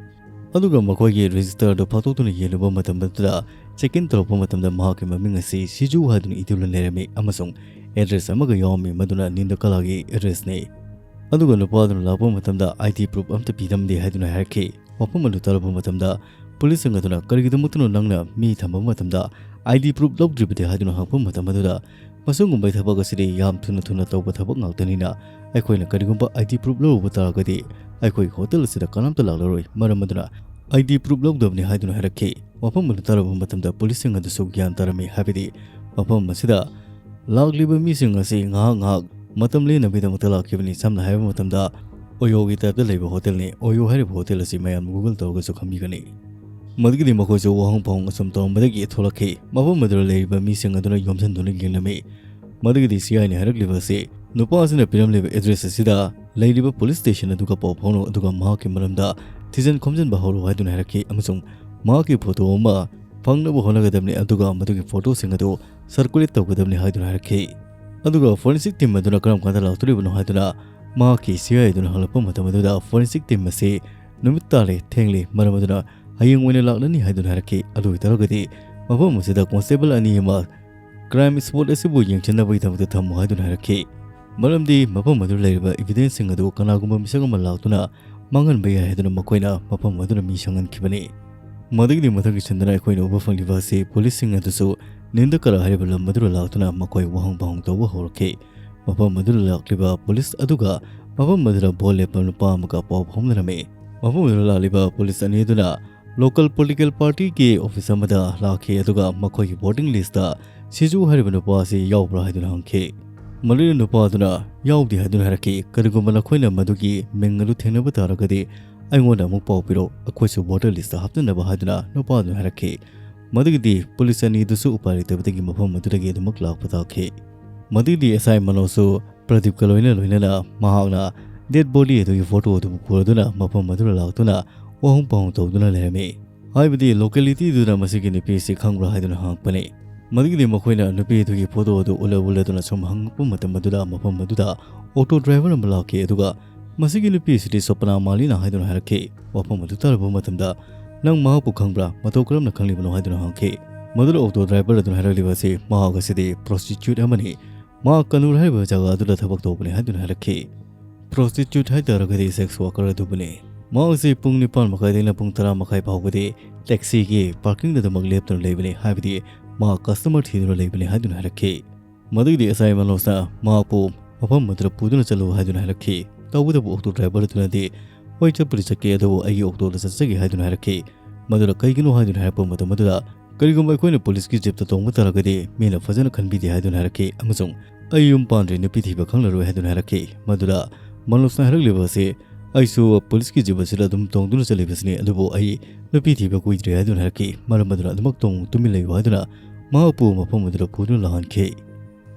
ꯑꯗꯨꯒ ꯃꯈꯣꯏꯒꯤ ꯔꯦꯖꯤꯁꯇꯔꯗꯨ ꯐꯥꯛꯇꯣꯛꯇꯨꯅ ꯌꯦꯡꯂꯨꯕ ꯃꯇꯝ ꯑꯗꯨꯗ ꯆꯦꯛ ꯏꯟ ꯇꯧꯔꯛꯄ ꯃꯇꯝꯗ ꯃꯍꯥꯛꯀꯤ ꯃꯃꯤꯡ ꯑꯁꯤ ꯁꯤꯖꯨ ꯍꯥꯏꯗꯨꯅ ꯏꯗꯨꯅ ꯂꯩꯔꯝꯃꯤ, ꯑꯃꯁꯨꯡ ꯑꯦꯗ꯭ꯔꯦꯁ ꯑꯃꯒ ꯌꯥꯎꯔꯝꯃꯤ, ꯃꯗꯨꯅ ꯅꯤꯟꯗꯀꯂꯥꯒꯤ ꯑꯦꯗ꯭ꯔꯦꯁꯅꯤ꯫ ꯑꯗꯨꯒ ꯅꯨꯄꯥ ꯑꯗꯨꯅ ꯂꯥꯛꯄ ꯃꯇꯝꯗ ꯑꯥꯏ ꯗꯤ ꯄ꯭ꯔꯨꯐ ꯑꯝꯇ ꯄꯤꯔꯝꯗꯦ ꯍꯥꯏꯗꯨꯅ ꯍꯥꯏꯔꯛꯈꯤ꯫ ꯋꯥꯐꯝ ꯑꯗꯨ ꯇꯥꯔꯨꯕ ꯃꯇꯝꯗ ꯄꯨꯂꯤꯁꯁꯤꯡ ꯑꯗꯨꯅ, "ꯀꯔꯤꯒꯤꯗꯃꯛꯇꯅꯣ ꯅꯪꯅ ꯃꯤ ꯊꯝꯕ ꯃꯇꯝꯗ ꯑꯥꯏ ꯗꯤ ꯄ꯭ꯔꯨꯐ ꯂꯧꯗ꯭ꯔꯤꯕꯗꯤ?" ꯍꯥꯏꯗꯨꯅ ꯍꯪꯂꯛꯄ ꯃꯇꯝ ꯑꯗꯨꯗ, "ꯃꯁꯤꯒꯨꯝꯕ ꯊꯕꯛ ꯑꯁꯤꯗꯤ ꯌꯥꯝ ꯊꯨꯅ ꯊꯨꯅ ꯇꯧꯕ ꯊꯕꯛ ꯉꯥꯛꯇꯅꯤꯅ, ꯑꯩꯈꯣꯏꯅ ꯀꯔꯤꯒꯨꯝꯕ ꯑꯥꯏ ꯗꯤ ꯄ꯭ꯔꯨꯐ ꯂꯧꯔꯨꯕ ꯇꯥꯔꯒꯗꯤ ꯑꯩꯈꯣꯏ ꯍꯣꯇꯦꯜ ꯑꯁꯤꯗ ꯀꯅꯥꯝꯇ ꯂꯥꯛꯂꯔꯣꯏ꯫ ꯃꯔꯝ ꯑꯗꯨꯅ ꯑꯥꯏ ꯗꯤ ꯄ꯭ꯔꯨꯐ ꯂꯧꯗꯕꯅꯤ" ꯍꯥꯏꯗꯨꯅ ꯍꯥꯏꯔꯛꯈꯤ꯫ ꯋꯥꯐꯝ ꯑꯗꯨ ꯇꯥꯔꯨꯕ ꯃꯇꯝꯗ ꯄꯨꯂꯤꯁꯁꯤꯡ ꯑꯗꯨꯁꯨ ꯒ꯭ꯌꯥꯟ ꯇꯥꯔꯝꯃꯤ꯫ ꯍꯥꯏꯕꯗꯤ ꯃꯐꯝ ꯑꯁꯤꯗ ꯂꯥꯛꯂꯤꯕ ꯃꯤꯁꯤꯡ ꯑꯁꯤ ꯉꯥꯏꯍꯥꯛ ꯉꯥꯏꯍꯥꯛ ꯃꯇꯝ ꯂꯦꯟꯅꯕꯒꯤꯗꯃꯛꯇ ꯂꯥꯛꯈꯤꯕꯅꯤ꯫ ꯁꯝꯅ ꯍꯥꯏꯕ ꯃꯇꯝꯗ ꯑꯣꯌꯣꯒꯤ ꯇꯥꯏꯞꯇ ꯂꯩꯕ ꯍꯣꯇꯦꯜꯅꯤ꯫ ꯑꯣꯌꯣ ꯍꯥꯏꯔꯤꯕ ꯍꯣꯇꯦꯜ ꯑꯁꯤ ꯃꯌꯥꯝ Google ꯇꯧꯔꯒꯁꯨ ꯈꯪꯕꯤꯒꯅꯤ꯫ ꯃꯗꯨꯒꯤꯗꯤ ꯃꯈꯣꯏꯁꯨ ꯋꯥꯍꯪ ꯄꯥꯎꯍꯪ ꯑꯁꯨꯝ ꯇꯧꯔꯝꯕꯗꯒꯤ ꯊꯣꯛꯂꯛꯈꯤ꯫ ꯃꯐꯝ ꯑꯗꯨꯗ ꯂꯩꯔꯤꯕ ꯃꯤꯁꯤꯡ ꯑꯗꯨꯅ ꯌꯣꯝꯁꯤꯟꯗꯨꯅ ꯌꯦꯡꯂꯝꯃꯤ꯫ ꯃꯗꯨꯒꯤꯗꯤ ꯁꯤ ꯑꯥꯏꯅ ꯍꯥꯏꯔꯛꯂꯤꯕ ꯑꯁꯤ ꯅꯨꯄꯥ ꯑꯁꯤꯅ ꯄꯤꯔꯝꯂꯤꯕ ꯑꯦꯗ꯭ꯔꯦꯁ ꯑꯁꯤꯗ ꯂꯩꯔꯤꯕ ꯄꯨꯂꯤꯁ ꯁ꯭ꯇꯦꯁꯟ ꯑꯗꯨꯒ ꯄꯥꯎ ꯐꯥꯎꯅꯧ, ꯑꯗꯨꯒ ꯃꯍꯥꯛꯀꯤ ꯃꯔꯝꯗ ꯊꯤꯖꯤꯟ ꯈꯣꯝꯖꯤꯟꯕ ꯍꯧꯔꯣ ꯍꯥꯏꯗꯨꯅ ꯍꯥꯏꯔꯛꯈꯤ, ꯑꯃꯁꯨꯡ ꯃꯍꯥꯛꯀꯤ ꯐꯣꯇꯣ ꯑꯃ ꯐꯪꯅꯕ ꯍꯣꯠꯅꯒꯗꯕꯅꯤ, ꯑꯗꯨꯒ ꯃꯗꯨꯒꯤ ꯐꯣꯇꯣꯁꯤꯡ ꯑꯗꯨ ꯁꯔꯀꯨꯂꯦꯠ ꯇꯧꯒꯗꯕꯅꯤ ꯍꯥꯏꯗꯨꯅ ꯍꯥꯏꯔꯛꯈꯤ꯫ ꯑꯗꯨꯒ ꯐꯣꯔꯦꯟꯁꯤꯛ ꯇꯤꯝ ꯑꯗꯨꯅ ꯀꯔꯝ ꯀꯥꯟꯗ ꯂꯥꯛꯇꯣꯔꯤꯕꯅꯣ ꯍꯥꯏꯗꯨꯅ ꯃꯍꯥꯛꯀꯤ ꯁꯤ ꯑꯥꯏ ꯑꯗꯨꯅ ꯍꯪꯂꯛꯄ ꯃꯇꯝ ꯑꯗꯨꯗ, ꯐꯣꯔꯦꯟꯁꯤꯛ ꯇꯤꯝ ꯑꯁꯤ ꯅꯨꯃꯤꯠ ꯇꯥꯔꯦ, ꯊꯦꯡꯂꯤ, ꯃꯔꯝ ꯑꯗꯨꯅ ꯍꯌꯦꯡ ꯑꯣꯏꯅ ꯂꯥꯛꯂꯅꯤ ꯍꯥꯏꯗꯨꯅ ꯍꯥꯏꯔꯛꯈꯤ꯫ ꯑꯗꯨ ꯑꯣꯏꯇꯥꯔꯒꯗꯤ ꯃꯐꯝ ꯑꯁꯤꯗ ꯀꯣꯟꯁꯇꯦꯕꯜ ꯑꯅꯤ ꯑꯃ ꯀ꯭ꯔꯥꯏꯝ ꯁ꯭ꯄꯣꯠ ꯑꯁꯤꯕꯨ ꯌꯦꯡꯁꯤꯟꯅꯕꯒꯤꯗꯃꯛꯇ ꯊꯝꯃꯨ ꯍꯥꯏꯗꯨꯅ ꯍꯥꯏꯔꯛꯈꯤ꯫ ꯃꯔꯝꯗꯤ ꯃꯐꯝ ꯑꯗꯨꯗ ꯂꯩꯔꯤꯕ ꯏꯚꯤꯗꯦꯟꯁꯁꯤꯡ ꯑꯗꯨ ꯀꯅꯥꯒꯨꯝꯕ ꯃꯤꯁꯛ ꯑꯃ ꯂꯥꯛꯇꯨꯅ ꯃꯥꯡꯍꯟꯕ ꯌꯥꯏ ꯍꯥꯏꯗꯨꯅ ꯃꯈꯣꯏꯅ ꯃꯐꯝ ꯑꯗꯨꯗ ꯃꯤ ꯁꯪꯍꯟꯈꯤꯕꯅꯤ꯫ ꯃꯗꯨꯒꯤꯗꯤ ꯃꯊꯪꯒꯤ ꯁꯟꯗꯅ ꯑꯩꯈꯣꯏꯅ ꯎꯕ ꯐꯪꯂꯤꯕ ꯑꯁꯤ ꯄꯨꯂꯤꯁꯁꯤꯡ ꯑꯗꯨꯁꯨ ꯅꯤꯟꯗꯀꯔꯥ ꯍꯥꯏꯔꯤꯕ ꯂꯝ ꯑꯗꯨꯗ ꯂꯥꯛꯇꯨꯅ ꯃꯈꯣꯏ ꯋꯥꯍꯪ ꯄꯥꯎꯍꯪ ꯇꯧꯕ ꯍꯧꯔꯛꯈꯤ꯫ ꯃꯐꯝ ꯑꯗꯨꯗ ꯂꯥꯛꯂꯤꯕ ꯄꯨꯂꯤꯁ ꯑꯗꯨꯒ ꯃꯐꯝ ꯑꯗꯨꯗ ꯚꯣꯠ ꯂꯦꯞꯄ ꯅꯨꯄꯥ ꯑꯃꯒ ꯄꯥꯎ ꯐꯥꯎꯅꯔꯝꯃꯤ꯫ ꯃꯐꯝ ꯑꯗꯨꯗ ꯂꯥꯛꯂꯤꯕ ꯄꯨꯂꯤꯁ ꯑꯅꯤ ꯑꯗꯨꯅ ꯂꯣꯀꯦꯜ ꯄꯣꯂꯤꯇꯤꯀꯦꯜ ꯄꯥꯔꯇꯤꯒꯤ ꯑꯣꯐꯤꯁ ꯑꯃꯗ ꯂꯥꯛꯈꯤ, ꯑꯗꯨꯒ ꯃꯈꯣꯏꯒꯤ ꯚꯣꯇꯤꯡ ꯂꯤꯁꯇ ꯁꯤꯖꯨ ꯍꯥꯏꯔꯤꯕ ꯅꯨꯄꯥ ꯑꯁꯤ ꯌꯥꯎꯕ꯭ꯔꯥ ꯍꯥꯏꯗꯨꯅ ꯍꯪꯈꯤ꯫ ꯃꯗꯨꯗ ꯅꯨꯄꯥ ꯑꯗꯨꯅ ꯌꯥꯎꯗꯦ ꯍꯥꯏꯗꯨꯅ ꯍꯥꯏꯔꯛꯈꯤ꯫ "ꯀꯔꯤꯒꯨꯝꯕ ꯅꯈꯣꯏꯅ ꯃꯗꯨꯒꯤ ꯃꯤꯡ ꯑꯗꯨ ꯊꯦꯡꯅꯕ ꯇꯥꯔꯒꯗꯤ ꯑꯩꯉꯣꯟꯗ ꯑꯃꯨꯛ ꯄꯥꯎ ꯄꯤꯔꯛꯎ, ꯑꯩꯈꯣꯏꯁꯨ ꯚꯣꯇꯔ ꯂꯤꯁꯇ ꯍꯥꯞꯆꯟꯅꯕ" ꯍꯥꯏꯗꯨꯅ ꯅꯨꯄꯥ ꯑꯗꯨꯅ ꯍꯥꯏꯔꯛꯈꯤ꯫ ꯃꯗꯨꯒꯤꯗꯤ ꯄꯨꯂꯤꯁ ꯑꯅꯤꯗꯨꯁꯨ ꯎꯄꯥꯏ ꯂꯩꯇꯕꯗꯒꯤ ꯃꯐꯝ ꯑꯗꯨꯗꯒꯤ ꯑꯗꯨꯃꯛ ꯂꯥꯛꯄ ꯇꯥꯈꯤ꯫ ꯃꯗꯨꯒꯤꯗꯤ ꯑꯦꯁ ꯑꯥꯏ ꯃꯅꯣꯖꯁꯨ ꯄ꯭ꯔꯗꯤꯞꯀ ꯂꯣꯏꯅ ꯂꯣꯏꯅꯅ ꯃꯍꯥꯛꯅ ꯗꯦꯗ ꯕꯣꯗꯤ ꯑꯗꯨꯒꯤ ꯐꯣꯇꯣ ꯑꯗꯨꯕꯨ ꯄꯨꯔꯗꯨꯅ ꯃꯐꯝ ꯑꯗꯨꯗ ꯂꯥꯛꯇꯨꯅ ꯋꯥꯍꯪ ꯄꯥꯎꯍꯪ ꯇꯧꯗꯨꯅ ꯂꯩꯔꯝꯃꯤ꯫ ꯍꯥꯏꯕꯗꯤ ꯂꯣꯀꯦꯂꯤꯇꯤꯗꯨꯗ ꯃꯁꯤꯒꯤ ꯅꯨꯄꯤ ꯑꯁꯤ ꯈꯪꯕ꯭ꯔꯥ ꯍꯥꯏꯗꯨꯅ ꯍꯪꯉꯛꯄꯅꯤ꯫ ꯃꯗꯨꯒꯤꯗꯤ ꯃꯈꯣꯏꯅ ꯅꯨꯄꯤ ꯑꯗꯨꯒꯤ ꯐꯣꯇꯣ ꯑꯗꯨ ꯎꯠꯂ ꯎꯠꯂꯗꯨꯅ ꯁꯨꯝ ꯍꯪꯉꯛꯄ ꯃꯇꯝ ꯑꯗꯨꯗ ꯃꯐꯝ ꯑꯗꯨꯗ ꯑꯣꯇꯣ ꯗ꯭ꯔꯥꯏꯚꯔ ꯑꯃ ꯂꯥꯛꯈꯤ, ꯑꯗꯨꯒ "ꯃꯁꯤꯒꯤ ꯅꯨꯄꯤ ꯑꯁꯤꯗꯤ ꯁꯣꯄꯅꯥ ꯃꯥꯂꯤꯅ" ꯍꯥꯏꯗꯨꯅ ꯍꯥꯏꯔꯛꯈꯤ꯫ ꯋꯥꯐꯝ ꯑꯗꯨ ꯇꯥꯔꯕ ꯃꯇꯝꯗ "ꯅꯪ ꯃꯍꯥꯛꯄꯨ ꯈꯪꯕ꯭ꯔꯥ? ꯃꯇꯧ ꯀꯔꯝꯅ ꯈꯪꯂꯤꯕꯅꯣ?" ꯍꯥꯏꯗꯨꯅ ꯍꯪꯈꯤ꯫ ꯃꯗꯨꯗ ꯑꯣꯇꯣ ꯗ꯭ꯔꯥꯏꯚꯔ ꯑꯗꯨꯅ ꯍꯥꯏꯔꯛꯂꯤꯕ ꯑꯁꯤ ꯃꯍꯥꯛ ꯑꯁꯤꯗꯤ ꯄ꯭ꯔꯣꯁꯇꯤꯇ꯭ꯌꯨꯠ ꯑꯃꯅꯤ, ꯃꯍꯥꯛ ꯀꯅꯨꯔ ꯍꯥꯏꯔꯤꯕ ꯖꯒꯥ ꯑꯗꯨꯗ ꯊꯕꯛ ꯇꯧꯕꯅꯤ ꯍꯥꯏꯗꯨꯅ ꯍꯥꯏꯔꯛꯈꯤ꯫ ꯄ꯭ꯔꯣꯁꯇꯤꯇ꯭ꯌꯨꯠ ꯍꯥꯏ ꯇꯥꯔꯒꯗꯤ ꯁꯦꯛꯁ ꯋꯥꯀꯔ ꯑꯗꯨꯕꯨꯅꯤ꯫ ꯃꯍꯥꯛ ꯑꯁꯤ ꯄꯨꯡ ꯅꯤꯄꯥꯟ ꯃꯈꯥꯏꯗꯩꯅ ꯄꯨꯡ ꯇꯔꯥ ꯃꯈꯥꯏ ꯐꯥꯎꯕꯗꯤ ꯇꯦꯛꯁꯤꯒꯤ ꯄꯥꯔꯀꯤꯡꯗ ꯑꯗꯨꯃꯛ ꯂꯦꯞꯇꯨꯅ ꯂꯩꯕꯅꯤ, ꯍꯥꯏꯕꯗꯤ ꯃꯍꯥꯛ ꯀꯁꯇꯃꯔ ꯊꯤꯗꯨꯅ ꯂꯩꯕꯅꯤ ꯍꯥꯏꯗꯨꯅ ꯍꯥꯏꯔꯛꯈꯤ꯫ ꯃꯗꯨꯒꯤꯗꯤ ꯑꯦꯁ ꯑꯥꯏ ꯃꯅꯣꯖꯅ ꯃꯍꯥꯛꯄꯨ ꯃꯐꯝ ꯑꯗꯨꯗ ꯄꯨꯗꯨꯅ ꯆꯠꯂꯨ ꯍꯥꯏꯗꯨꯅ ꯍꯥꯏꯔꯛꯈꯤ꯫ ꯇꯧꯕꯇꯕꯨ ꯑꯣꯇꯣ ꯗ꯭ꯔꯥꯏꯚꯔ ꯑꯗꯨꯅꯗꯤ "ꯍꯣꯏ, ꯆꯠꯄꯨꯗꯤ ꯆꯠꯀꯦ, ꯑꯗꯨꯕꯨ ꯑꯩꯒꯤ ꯑꯣꯇꯣꯗ ꯆꯠꯆꯒꯦ" ꯍꯥꯏꯗꯨꯅ ꯍꯥꯏꯔꯛꯈꯤ꯫ ꯃꯗꯨꯗ ꯀꯩꯒꯤꯅꯣ ꯍꯥꯏꯗꯨꯅ ꯍꯥꯏꯔꯛꯄ ꯃꯇꯝ ꯑꯗꯨꯗ "ꯀꯔꯤꯒꯨꯝꯕ ꯑꯩꯈꯣꯏꯅ ꯄꯨꯂꯤꯁꯀꯤ ꯖꯤꯞꯇ ꯇꯣꯡꯕ ꯇꯥꯔꯒꯗꯤ ꯃꯤꯅ ꯐꯖꯅ ꯈꯟꯕꯤꯗꯦ" ꯍꯥꯏꯗꯨꯅ ꯍꯥꯏꯔꯛꯈꯤ, ꯑꯃꯁꯨꯡ "ꯑꯩ ꯌꯨꯝ ꯄꯥꯟꯗ꯭ꯔꯤ, ꯅꯨꯄꯤ ꯊꯤꯕ ꯈꯪꯂꯔꯣꯏ" ꯍꯥꯏꯗꯨꯅ ꯍꯥꯏꯔꯛꯈꯤ꯫ ꯃꯗꯨꯗ ꯃꯅꯣꯖꯅ ꯍꯥꯏꯔꯛꯂꯤꯕ ꯑꯁꯤ "ꯑꯩꯁꯨ ꯄꯨꯂꯤꯁꯀꯤ ꯖꯤꯞ ꯑꯁꯤꯗ ꯑꯗꯨꯝ ꯇꯣꯡꯗꯨꯅ ꯆꯠꯂꯤꯕꯁꯤꯅꯤ, ꯑꯗꯨꯕꯨ ꯑꯩ ꯅꯨꯄꯤ ꯊꯤꯕ ꯀꯨꯏꯗ꯭ꯔꯤ" ꯍꯥꯏꯗꯨꯅ ꯍꯥꯏꯔꯛꯈꯤ꯫ ꯃꯔꯝ ꯑꯗꯨꯅ ꯑꯗꯨꯃꯛ ꯇꯣꯡ ꯇꯨꯃꯤꯟ ꯂꯩꯌꯨ ꯍꯥꯏꯗꯨꯅ ꯃꯍꯥꯛꯄꯨ ꯃꯐꯝ ꯑꯗꯨꯗ ꯄꯨꯗꯨꯅ ꯂꯥꯛꯍꯟꯈꯤ꯫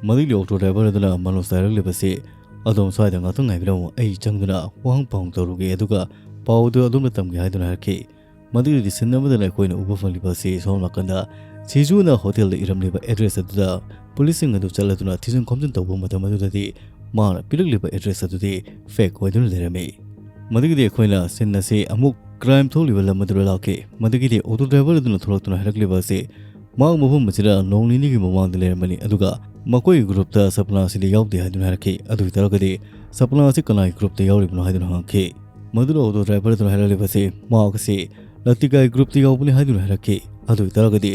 ꯃꯗꯨꯒꯤ ꯑꯣꯇꯣ ꯗ꯭ꯔꯥꯏꯚꯔ ꯑꯗꯨꯅ ꯃꯅꯣꯖꯇ ꯍꯥꯏꯔꯛꯂꯤꯕꯁꯤ, "ꯑꯗꯣꯝ ꯁ꯭ꯋꯥꯏꯗ ꯉꯥꯛꯇꯪ ꯉꯥꯏꯕꯤꯔꯝꯃꯨ, ꯑꯩ ꯆꯪꯗꯨꯅ ꯋꯥꯍꯪ ꯄꯥꯎꯍꯪ ꯇꯧꯔꯨꯒꯦ, ꯑꯗꯨꯒ ꯄꯥꯎ ꯑꯗꯨ ꯑꯗꯣꯝꯗ ꯇꯝꯒꯦ" ꯍꯥꯏꯗꯨꯅ ꯍꯥꯏꯔꯛꯈꯤ꯫ ꯃꯗꯨꯒꯤꯗꯤ ꯁꯤꯟ ꯑꯃꯗꯅ ꯑꯩꯈꯣꯏꯅ ꯎꯕ ꯐꯪꯂꯤꯕ ꯑꯁꯤ ꯁꯣꯝ ꯅꯥꯀꯟꯗ ꯁꯤꯖꯨꯅ ꯍꯣꯇꯦꯜꯗ ꯏꯔꯝꯂꯤꯕ ꯑꯦꯗ꯭ꯔꯦꯁ ꯑꯗꯨꯗ ꯄꯨꯂꯤꯁꯁꯤꯡ ꯑꯗꯨ ꯆꯠꯂꯗꯨꯅ ꯊꯤꯖꯤꯟ ꯈꯣꯝꯖꯤꯟ ꯇꯧꯕ ꯃꯇꯝ ꯑꯗꯨꯗꯗꯤ ꯃꯥꯅ ꯄꯤꯔꯛꯂꯤꯕ ꯑꯦꯗ꯭ꯔꯦꯁ ꯑꯗꯨꯗꯤ ꯐꯦꯛ ꯑꯣꯏꯗꯨꯅ ꯂꯩꯔꯝꯃꯤ꯫ ꯃꯗꯨꯒꯤꯗꯤ ꯑꯩꯈꯣꯏꯅ ꯁꯤꯟ ꯑꯁꯤ ꯑꯃꯨꯛ ꯀ꯭ꯔꯥꯏꯝ ꯊꯣꯛꯂꯤꯕ ꯂꯝ ꯑꯗꯨꯗ ꯂꯥꯛꯈꯤ꯫ ꯃꯗꯨꯒꯤꯗꯤ ꯑꯣꯇꯣ ꯗ꯭ꯔꯥꯏꯚꯔ ꯑꯗꯨꯅ ꯊꯣꯛꯂꯛꯇꯨꯅ ꯍꯥꯏꯔꯛꯂꯤꯕ ꯑꯁꯤ ꯃꯍꯥꯛ ꯃꯐꯝ ꯑꯁꯤꯗ ꯅꯣꯡ ꯅꯤꯅꯤꯒꯤ ꯃꯃꯥꯡꯗ ꯂꯩꯔꯝꯕꯅꯤ, ꯑꯗꯨꯒ ꯃꯈꯣꯏꯒꯤ ꯒ꯭ꯔꯨꯞꯇ ꯁꯄꯅꯥ ꯑꯁꯤꯗꯤ ꯌꯥꯎꯗꯦ ꯍꯥꯏꯗꯨꯅ ꯍꯥꯏꯔꯛꯈꯤ꯫ ꯑꯗꯨ ꯑꯣꯏꯇꯥꯔꯒꯗꯤ ꯁꯄꯅꯥ ꯑꯁꯤ ꯀꯅꯥꯒꯤ ꯒ꯭ꯔꯨꯞꯇ ꯌꯥꯎꯔꯤꯕꯅꯣ ꯍꯥꯏꯗꯨꯅ ꯍꯪꯉꯛꯈꯤ꯫ ꯃꯗꯨꯗ ꯑꯣꯇꯣ ꯗ꯭ꯔꯥꯏꯚꯔ ꯑꯗꯨꯅ ꯍꯥꯏꯔꯛꯂꯤꯕ ꯑꯁꯤ ꯃꯍꯥꯛ ꯑꯁꯤ ꯂꯇꯤꯀꯥꯒꯤ ꯒ꯭ꯔꯨꯞꯇ ꯌꯥꯎꯕꯅꯤ ꯍꯥꯏꯗꯨꯅ ꯍꯥꯏꯔꯛꯈꯤ꯫ ꯑꯗꯨ ꯑꯣꯏꯇꯥꯔꯒꯗꯤ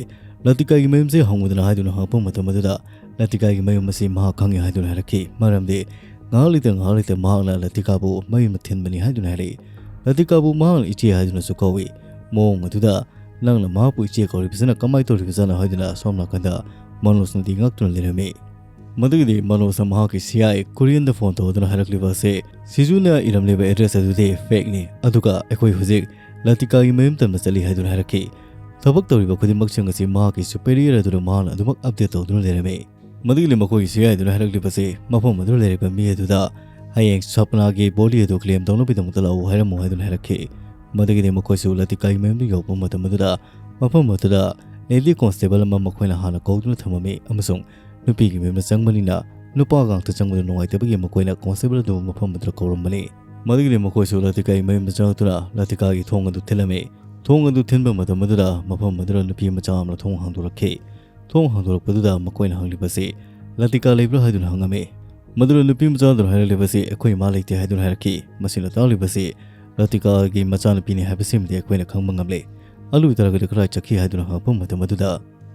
ꯂꯇꯤꯀꯥꯒꯤ ꯃꯌꯨꯝꯁꯦ ꯍꯪꯉꯨꯗꯅ ꯍꯥꯏꯗꯨꯅ ꯍꯪꯉꯛꯄ ꯃꯇꯝ ꯑꯗꯨꯗ ꯂꯇꯤꯀꯥꯒꯤ ꯃꯌꯨꯝ ꯑꯁꯤ ꯃꯍꯥꯛ ꯈꯪꯏ ꯍꯥꯏꯗꯨꯅ ꯍꯥꯏꯔꯛꯈꯤ꯫ ꯃꯔꯝꯗꯤ ꯉꯥꯏꯍꯥꯛ ꯂꯩꯇ ꯉꯥꯏꯍꯥꯛ ꯂꯩꯇ ꯃꯍꯥꯛꯅ ꯂꯇꯤꯀꯥꯕꯨ ꯃꯌꯨꯝꯗ ꯊꯤꯟꯕꯅꯤ ꯍꯥꯏꯗꯨꯅ ꯍꯥꯏꯔꯛꯏ꯫ ꯂꯇꯤꯀꯥꯕꯨ ꯃꯍꯥꯛꯅ ꯏꯆꯦ ꯍꯥꯏꯗꯨꯅꯁꯨ ꯀꯧꯏ꯫ ꯃꯑꯣꯡ ꯑꯗꯨꯗ ꯅꯪꯅ ꯃꯍꯥꯛꯄꯨ ꯏꯆꯦ ꯀꯧꯔꯤꯕꯁꯤꯅ ꯀꯃꯥꯏꯅ ꯇꯧꯔꯤꯕꯖꯥꯠꯅꯣ ꯍꯥꯏꯗꯨꯅ ꯁꯣꯝ ꯅꯥꯀꯟꯗ ꯃꯅꯣꯖꯅꯗꯤ ꯉꯛꯇꯨꯅ ꯂꯩꯔꯝꯃꯤ꯫ ꯃꯗꯨꯒꯤꯗꯤ ꯃꯅꯣꯖꯅ ꯃꯍꯥꯛꯀꯤ ꯁꯤ ꯑꯥꯏ ꯀꯨꯔꯤꯌꯟꯗ ꯐꯣꯟ ꯇꯧꯗꯨꯅ ꯍꯥꯏꯔꯛꯂꯤꯕ ꯑꯁꯤ ꯁꯤꯖꯨꯅ ꯏꯔꯝꯂꯤꯕ ꯑꯦꯗ꯭ꯔꯦꯁ ꯑꯗꯨꯗꯤ ꯐꯦꯛꯅꯤ, ꯑꯗꯨꯒ ꯑꯩꯈꯣꯏ ꯍꯧꯖꯤꯛ ꯂꯇꯤꯀꯥꯒꯤ ꯃꯌꯨꯝ ꯇꯝꯅ ꯆꯠꯂꯤ ꯍꯥꯏꯗꯨꯅ ꯍꯥꯏꯔꯛꯈꯤ꯫ ꯊꯕꯛ ꯇꯧꯔꯤꯕ ꯈꯨꯗꯤꯡꯃꯛꯁꯤꯡ ꯑꯁꯤ ꯃꯍꯥꯛꯀꯤ ꯁꯨꯄꯦꯔꯤꯌꯔ ꯑꯗꯨꯅ ꯃꯍꯥꯛꯅ ꯑꯗꯨꯃꯛ ꯑꯞꯗꯦꯠ ꯇꯧꯗꯨꯅ ꯂꯩꯔꯝꯃꯤ꯫ ꯃꯗꯨꯒꯤꯗꯤ ꯃꯈꯣꯏꯒꯤ ꯁꯤ ꯑꯥꯏ ꯑꯗꯨꯅ ꯍꯥꯏꯔꯛꯂꯤꯕꯁꯤ ꯃꯐꯝ ꯑꯗꯨꯗ ꯂꯩꯔꯤꯕ ꯃꯤ ꯑꯗꯨꯗ ꯍꯌꯦꯡ ꯁꯄꯅꯥꯒꯤ ꯕꯣꯗꯤ ꯑꯗꯨ ꯀ꯭ꯂꯦꯝ ꯇꯧꯅꯕꯒꯤꯗꯃꯛꯇ ꯂꯥꯛꯎ ꯍꯥꯏꯔꯝꯃꯨ ꯍꯥꯏꯗꯨꯅ ꯍꯥꯏꯔꯛꯈꯤ꯫ ꯃꯗꯨꯒꯤꯗꯤ ꯃꯈꯣꯏꯁꯨ ꯂꯇꯤꯀꯥꯒꯤ ꯃꯌꯨꯝꯗ ꯌꯧꯔꯛꯄ ꯃꯇꯝ ꯑꯗꯨꯗ ꯃꯐꯝ ꯑꯗꯨꯗ ꯂꯦꯗꯤ ꯀꯣꯟꯁꯇꯦꯕꯜ ꯑꯃ ꯃꯈꯣꯏꯅ ꯍꯥꯟꯅ ꯀꯧꯗꯨꯅ ꯊꯝꯃꯝꯃꯤ ꯑꯃꯁꯨꯡ ꯅꯨꯄꯤꯒꯤ ꯃꯌꯨꯝꯗ ꯆꯪꯕꯅꯤꯅ ꯅꯨꯄꯥ ꯉꯥꯛꯇ ꯆꯪꯕꯗ ꯅꯨꯡꯉꯥꯏꯇꯕꯒꯤ ꯃꯈꯣꯏꯅ ꯀꯣꯟꯁꯇꯦꯕꯜ ꯑꯗꯨꯕꯨ ꯃꯐꯝ ꯑꯗꯨꯗ ꯀꯧꯔꯝꯕꯅꯤ꯫ ꯃꯗꯨꯒꯤꯗꯤ ꯃꯈꯣꯏꯁꯨ ꯂꯇꯤꯀꯥꯒꯤ ꯃꯌꯨꯝꯗ ꯆꯪꯂꯛꯇꯨꯅ ꯂꯇꯤꯀꯥꯒꯤ ꯊꯣꯡ ꯑꯗꯨ ꯊꯤꯜꯂꯝꯃꯤ꯫ ꯊꯣꯡ ꯑꯗꯨ ꯊꯤꯟꯕ ꯃꯇꯝ ꯑꯗꯨꯗ ꯃꯐꯝ ꯑꯗꯨꯗ ꯅꯨꯄꯤ ꯃꯆꯥ ꯑꯃꯅ ꯊꯣꯡ ꯍꯥꯡꯗꯣꯔꯛꯈꯤ꯫ ꯊꯣꯡ ꯍꯥꯡꯗꯣꯔꯛꯄꯗꯨꯗ ꯃꯈꯣꯏꯅ ꯍꯪꯂꯤꯕꯁꯤ ꯂꯇꯤꯀꯥ ꯂꯩꯕ꯭ꯔꯥ ꯍꯥꯏꯗꯨꯅ ꯍꯪꯉꯝꯃꯤ꯫ ꯃꯗꯨꯗ ꯅꯨꯄꯤ ꯃꯆꯥꯗꯨꯅ ꯍꯥꯏꯔꯛꯂꯤꯕꯁꯤ ꯑꯩꯈꯣꯏ ꯏꯃꯥ ꯂꯩꯇꯦ ꯍꯥꯏꯗꯨꯅ ꯍꯥꯏꯔꯛꯈꯤ꯫ ꯃꯁꯤꯅ ꯇꯥꯛꯂꯤꯕꯁꯤ ꯂꯇꯤꯀꯥꯒꯤ ꯃꯆꯥꯅꯨꯄꯤꯅꯤ ꯍꯥꯏꯕꯁꯤꯃꯗꯤ ꯑꯩꯈꯣꯏꯅ ꯈꯪꯕ ꯉꯝꯂꯦ꯫ ꯑꯗꯨ ꯑꯣꯏꯇꯥꯔꯒꯗꯤ ꯀꯗꯥꯏ ꯆꯠꯈꯤ ꯍꯥꯏꯗꯨꯅ ꯍꯪꯉꯛꯄ ꯃꯇꯝ ꯑꯗꯨꯗ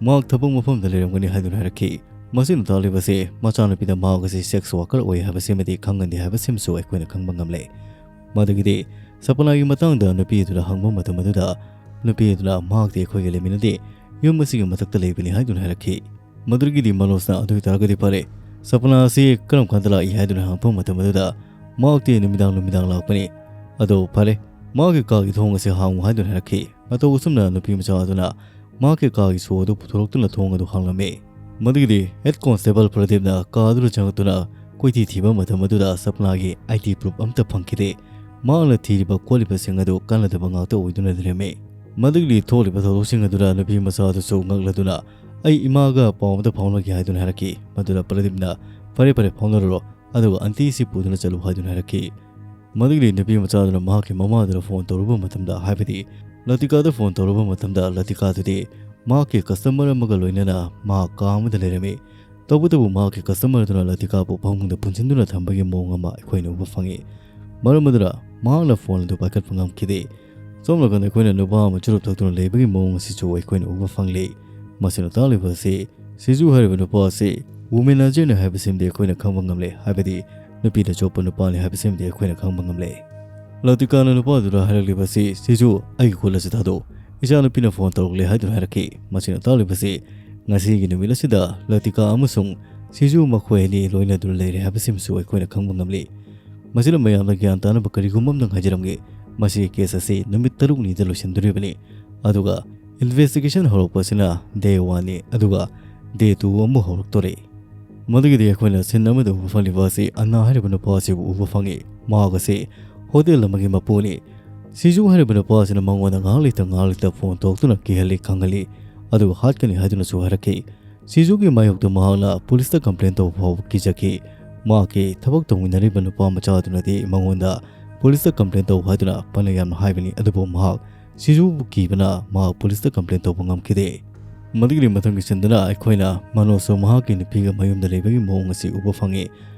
ꯃꯍꯥꯛ ꯊꯕꯛ ꯃꯐꯝꯗ ꯂꯩꯔꯝꯒꯅꯤ ꯍꯥꯏꯗꯨꯅ ꯍꯥꯏꯔꯛꯈꯤ꯫ ꯃꯁꯤꯅ ꯇꯥꯛꯂꯤꯕꯁꯤ ꯃꯆꯥꯅꯨꯄꯤꯗ ꯃꯍꯥꯛ ꯑꯁꯤ ꯁꯦꯛꯁ ꯋꯥꯔꯀꯔ ꯑꯣꯏ ꯍꯥꯏꯕꯁꯤꯃꯗꯤ ꯈꯪꯍꯟꯗꯦ ꯍꯥꯏꯕꯁꯤꯃꯁꯨ ꯑꯩꯈꯣꯏꯅ ꯈꯪꯕ ꯉꯝꯂꯦ꯫ ꯃꯗꯨꯒꯤꯗꯤ ꯁꯄꯅꯥꯒꯤ ꯃꯇꯥꯡꯗ ꯅꯨꯄꯤ ꯑꯗꯨꯗ ꯍꯪꯕ ꯃꯇꯝ ꯑꯗꯨꯗ ꯅꯨꯄꯤ ꯑꯗꯨꯅ ꯃꯍꯥꯛꯇꯤ ꯑꯩꯈꯣꯏꯒ ꯂꯩꯃꯤꯟꯅꯗꯦ, ꯌꯨꯝ ꯑꯁꯤꯒꯤ ꯃꯊꯛꯇ ꯂꯩꯕꯅꯤ ꯍꯥꯏꯗꯨꯅ ꯍꯥꯏꯔꯛꯈꯤ꯫ ꯃꯗꯨꯗꯒꯤꯗꯤ ꯃꯅꯣꯖꯅ ꯑꯗꯨ ꯑꯣꯏꯇꯥꯔꯒꯗꯤ ꯐꯔꯦ, ꯁꯄꯅꯥ ꯑꯁꯤ ꯀꯔꯝ ꯀꯥꯟꯗ ꯂꯥꯛꯏ ꯍꯥꯏꯗꯨꯅ ꯍꯪꯉꯛꯄ ꯃꯇꯝ ꯑꯗꯨꯗ ꯃꯍꯥꯛꯇꯤ ꯅꯨꯃꯤꯗꯥꯡ ꯅꯨꯃꯤꯗꯥꯡ ꯂꯥꯛꯄꯅꯤ꯫ ꯑꯗꯣ ꯐꯔꯦ, ꯃꯍꯥꯛꯀꯤ ꯀꯥꯒꯤ ꯊꯣꯡ ꯑꯁꯤ ꯍꯥꯡꯉꯨ ꯍꯥꯏꯗꯨꯅ ꯍꯥꯏꯔꯛꯈꯤ꯫ ꯃꯇꯧ ꯑꯁꯨꯝꯅ ꯅꯨꯄꯤ ꯃꯆꯥ ꯑꯗꯨꯅ ꯃꯍꯥꯛꯀꯤ ꯀꯥꯒꯤ ꯁꯣ ꯑꯗꯨ ꯄꯨꯊꯣꯔꯛꯇꯨꯅ ꯊꯣꯡ ꯑꯗꯨ ꯍꯥꯡꯂꯝꯃꯤ꯫ ꯃꯗꯨꯒꯤꯗꯤ ꯍꯦꯗ ꯀꯣꯟꯁꯇꯦꯕꯜ ꯄ꯭ꯔꯗꯤꯞꯅ ꯀꯥ ꯑꯗꯨꯗ ꯆꯪꯂꯛꯇꯨꯅ ꯀꯣꯏꯊꯤ ꯊꯤꯕ ꯃꯇꯝ ꯑꯗꯨꯗ ꯁꯄꯅꯥꯒꯤ ꯑꯥꯏ ꯗꯤ ꯄ꯭ꯔꯨꯐ ꯑꯃꯠꯇ ꯐꯪꯈꯤꯗꯦ꯫ ꯃꯍꯥꯛꯅ ꯊꯤꯔꯤꯕ ꯈꯣꯠꯂꯤꯕꯁꯤꯡ ꯑꯗꯨ ꯀꯥꯟꯅꯗꯕ ꯉꯥꯛꯇ ꯑꯣꯏꯗꯨꯅ ꯂꯩꯔꯝꯃꯤ꯫ ꯃꯗꯨꯒꯤ ꯊꯣꯛꯂꯤꯕ ꯊꯧꯗꯣꯛꯁꯤꯡ ꯑꯗꯨꯗ ꯅꯨꯄꯤ ꯃꯆꯥ ꯑꯗꯨꯁꯨ ꯉꯛꯂꯗꯨꯅ ꯑꯩ ꯏꯃꯥꯒ ꯄꯥꯎ ꯑꯃꯇ ꯐꯥꯎꯅꯒꯦ ꯍꯥꯏꯗꯨꯅ ꯍꯥꯏꯔꯛꯈꯤ꯫ ꯃꯗꯨꯗ ꯄ꯭ꯔꯗꯤꯞꯅ ꯐꯔꯦ ꯐꯔꯦ ꯐꯥꯎꯅꯔꯨꯔꯣ, ꯑꯗꯨꯒ ꯑꯟꯇꯤ ꯑꯁꯤ ꯄꯨꯗꯨꯅ ꯆꯠꯂꯨ ꯍꯥꯏꯗꯨꯅ ꯍꯥꯏꯔꯛꯈꯤ꯫ ꯃꯗꯨꯒꯤꯗꯤ ꯅꯨꯄꯤ ꯃꯆꯥꯗꯨꯅ ꯃꯍꯥꯛꯀꯤ ꯃꯃꯥꯗꯨꯗ ꯐꯣꯟ ꯇꯧꯔꯨꯕ ꯃꯇꯝꯗ, ꯍꯥꯏꯕꯗꯤ ꯂꯇꯤꯀꯥꯗ ꯐꯣꯟ ꯇꯧꯔꯨꯕ ꯃꯇꯝꯗ ꯂꯇꯤꯀꯥꯗꯨꯗꯤ ꯃꯍꯥꯛꯀꯤ ꯀꯁꯇꯃꯔ ꯑꯃꯒ ꯂꯣꯏꯅꯅ ꯃꯍꯥꯛ ꯀꯥ ꯑꯃꯗ ꯂꯩꯔꯝꯃꯤ꯫ ꯇꯧꯕꯇꯕꯨ ꯃꯍꯥꯛꯀꯤ ꯀꯁꯇꯃꯔ ꯑꯗꯨꯅ ꯂꯇꯤꯀꯥꯕꯨ ꯐꯃꯨꯡꯗ ꯄꯨꯟꯁꯤꯟꯗꯨꯅ ꯊꯝꯕꯒꯤ ꯃꯑꯣꯡ ꯑꯃ ꯑꯩꯈꯣꯏꯅ ꯎꯕ ꯐꯪꯉꯤ꯫ ꯃꯔꯝ ꯑꯗꯨꯅ ꯃꯍꯥꯛꯅ ꯐꯣꯟ ꯑꯗꯨ ꯄꯥꯏꯈꯠꯄ ꯉꯝꯈꯤꯗꯦ꯫ ꯁꯣꯝ ꯅꯥꯀꯟꯗ ꯑꯩꯈꯣꯏꯅ ꯅꯨꯄꯥ ꯑꯃ ꯆꯨꯔꯨꯞ ꯊꯛꯇꯨꯅ ꯂꯩꯕꯒꯤ ꯃꯑꯣꯡ ꯑꯁꯤꯁꯨ ꯑꯩꯈꯣꯏꯅ ꯎꯕ ꯐꯪꯂꯤ꯫ ꯃꯁꯤꯅ ꯇꯥꯛꯂꯤꯕ ꯑꯁꯤ ꯁꯤꯖꯨ ꯍꯥꯏꯔꯤꯕ ꯅꯨꯄꯥ ꯑꯁꯤ ꯋꯨꯃꯦꯅꯥꯏꯖꯔꯅꯤ ꯍꯥꯏꯕꯁꯤꯃꯗꯤ ꯑꯩꯈꯣꯏꯅ ꯈꯪꯕ ꯉꯝꯂꯦ, ꯍꯥꯏꯕꯗꯤ ꯅꯨꯄꯤꯗ ꯆꯣꯞꯄ ꯅꯨꯄꯥꯅꯤ ꯍꯥꯏꯕꯁꯤꯃꯗꯤ ꯑꯩꯈꯣꯏꯅ ꯈꯪꯕ ꯉꯝꯂꯦ꯫ ꯂꯥꯇꯤꯀꯥꯅ ꯅꯨꯄꯥꯗꯨꯗ ꯍꯥꯏꯔꯛꯂꯤꯕꯁꯤ, "ꯁꯤꯖꯨ, ꯑꯩꯒꯤ ꯈꯨꯠ ꯑꯁꯤ ꯊꯥꯗꯣꯛꯎ, ꯏꯆꯥꯅꯨꯄꯤꯅ ꯐꯣꯟ ꯇꯧꯔꯛꯂꯦ" ꯍꯥꯏꯗꯨꯅ ꯍꯥꯏꯔꯛꯈꯤ꯫ ꯃꯁꯤꯅ ꯇꯥꯛꯂꯤꯕꯁꯤ, ꯉꯁꯤꯒꯤ ꯅꯨꯃꯤꯠ ꯑꯁꯤꯗ ꯂꯥꯇꯤꯀꯥ ꯑꯃꯁꯨꯡ ꯁꯤꯖꯨ ꯃꯈꯣꯏ ꯑꯅꯤ ꯂꯣꯏꯅꯗꯨꯅ ꯂꯩꯔꯦ ꯍꯥꯏꯕꯁꯤꯃꯁꯨ ꯑꯩꯈꯣꯏꯅ ꯈꯪꯕ ꯉꯝꯂꯤ꯫ ꯃꯁꯤꯅ ꯃꯌꯥꯝꯗ ꯒ꯭ꯌꯥꯟ ꯇꯥꯅꯕ ꯀꯔꯤꯒꯨꯝꯕ ꯑꯃꯇꯪ ꯍꯥꯏꯖꯔꯝꯒꯦ꯫ ꯃꯁꯤꯒꯤ ꯀꯦꯁ ꯑꯁꯤ ꯅꯨꯃꯤꯠ ꯇꯔꯨꯛꯅꯤꯗ ꯂꯣꯏꯁꯤꯟꯗꯣꯔꯤꯕꯅꯤ, ꯑꯗꯨꯒ ꯏꯟꯚꯦꯁꯇꯤꯒꯦꯁꯟ ꯍꯧꯔꯛꯄꯁꯤꯅ ꯗꯦ ꯋꯥꯟꯅꯤ, ꯑꯗꯨꯒ ꯗꯦ ꯇꯨ ꯑꯃꯨꯛ ꯍꯧꯔꯛꯇꯣꯔꯦ꯫ ꯃꯗꯨꯒꯤꯗꯤ ꯑꯩꯈꯣꯏꯅ ꯁꯤꯟ ꯑꯃꯗ ꯎꯕ ꯐꯪꯂꯤꯕ ꯑꯁꯤ ꯑꯅꯥ ꯍꯥꯏꯔꯤꯕ ꯅꯨꯄꯥ ꯑꯁꯤꯕꯨ ꯎꯕ ꯐꯪꯉꯤ꯫ ꯃꯍꯥꯛ ꯑꯁꯤ ꯍꯣꯇꯦꯜ ꯑꯃꯒꯤ ꯃꯄꯨꯅꯤ꯫ ꯁꯤꯖꯨ ꯍꯥꯏꯔꯤꯕ ꯅꯨꯄꯥ ꯑꯁꯤꯅ ꯃꯉꯣꯟꯗ ꯉꯥꯏꯍꯥꯛ ꯂꯩꯇ ꯉꯥꯏꯍꯥꯛ ꯂꯩꯇ ꯐꯣꯟ ꯇꯧꯔꯛꯇꯨꯅ ꯀꯤꯍꯜꯂꯤ ꯈꯪꯍꯜꯂꯤ, ꯑꯗꯨꯒ ꯍꯥꯠꯀꯅꯤ ꯍꯥꯏꯗꯨꯅꯁꯨ ꯍꯥꯏꯔꯛꯈꯤ꯫ ꯁꯤꯖꯨꯒꯤ ꯃꯥꯌꯣꯛꯇ ꯃꯍꯥꯛꯅ ꯄꯨꯂꯤꯁꯇ ꯀꯝꯄ꯭ꯂꯦꯟ ꯇꯧꯕ ꯐꯥꯎꯕ ꯀꯤꯖꯈꯤ꯫ ꯃꯍꯥꯛꯀꯤ ꯊꯕꯛ ꯇꯧꯃꯤꯟꯅꯔꯤꯕ ꯅꯨꯄꯥ ꯃꯆꯥꯗꯨꯅꯗꯤ ꯃꯉꯣꯟꯗ ꯄꯨꯂꯤꯁꯇ ꯀꯝꯄ꯭ꯂꯦꯟ ꯇꯧ ꯍꯥꯏꯗꯨꯅ ꯐꯅ ꯌꯥꯝꯅ ꯍꯥꯏꯕꯅꯤ, ꯑꯗꯨꯕꯨ ꯃꯍꯥꯛ ꯁꯤꯖꯨꯕꯨ ꯀꯤꯕꯅ ꯃꯍꯥꯛ ꯄꯨꯂꯤꯁꯇ ꯀꯝꯄ꯭ꯂꯦꯟ ꯇꯧꯕ ꯉꯝꯈꯤꯗꯦ꯫ ꯃꯗꯨꯒꯤꯗꯤ ꯃꯊꯪꯒꯤ ꯁꯤꯟꯗꯅ ꯑꯩꯈꯣꯏꯅ ꯃꯅꯣꯖꯁꯨ ꯃꯍꯥꯛꯀꯤ ꯅꯨꯄꯤꯒ ꯃꯌꯨꯝꯗ ꯂꯩꯕꯒꯤ ꯃꯑꯣꯡ ꯑꯁꯤ ꯎꯕ ꯐꯪꯉꯤ꯫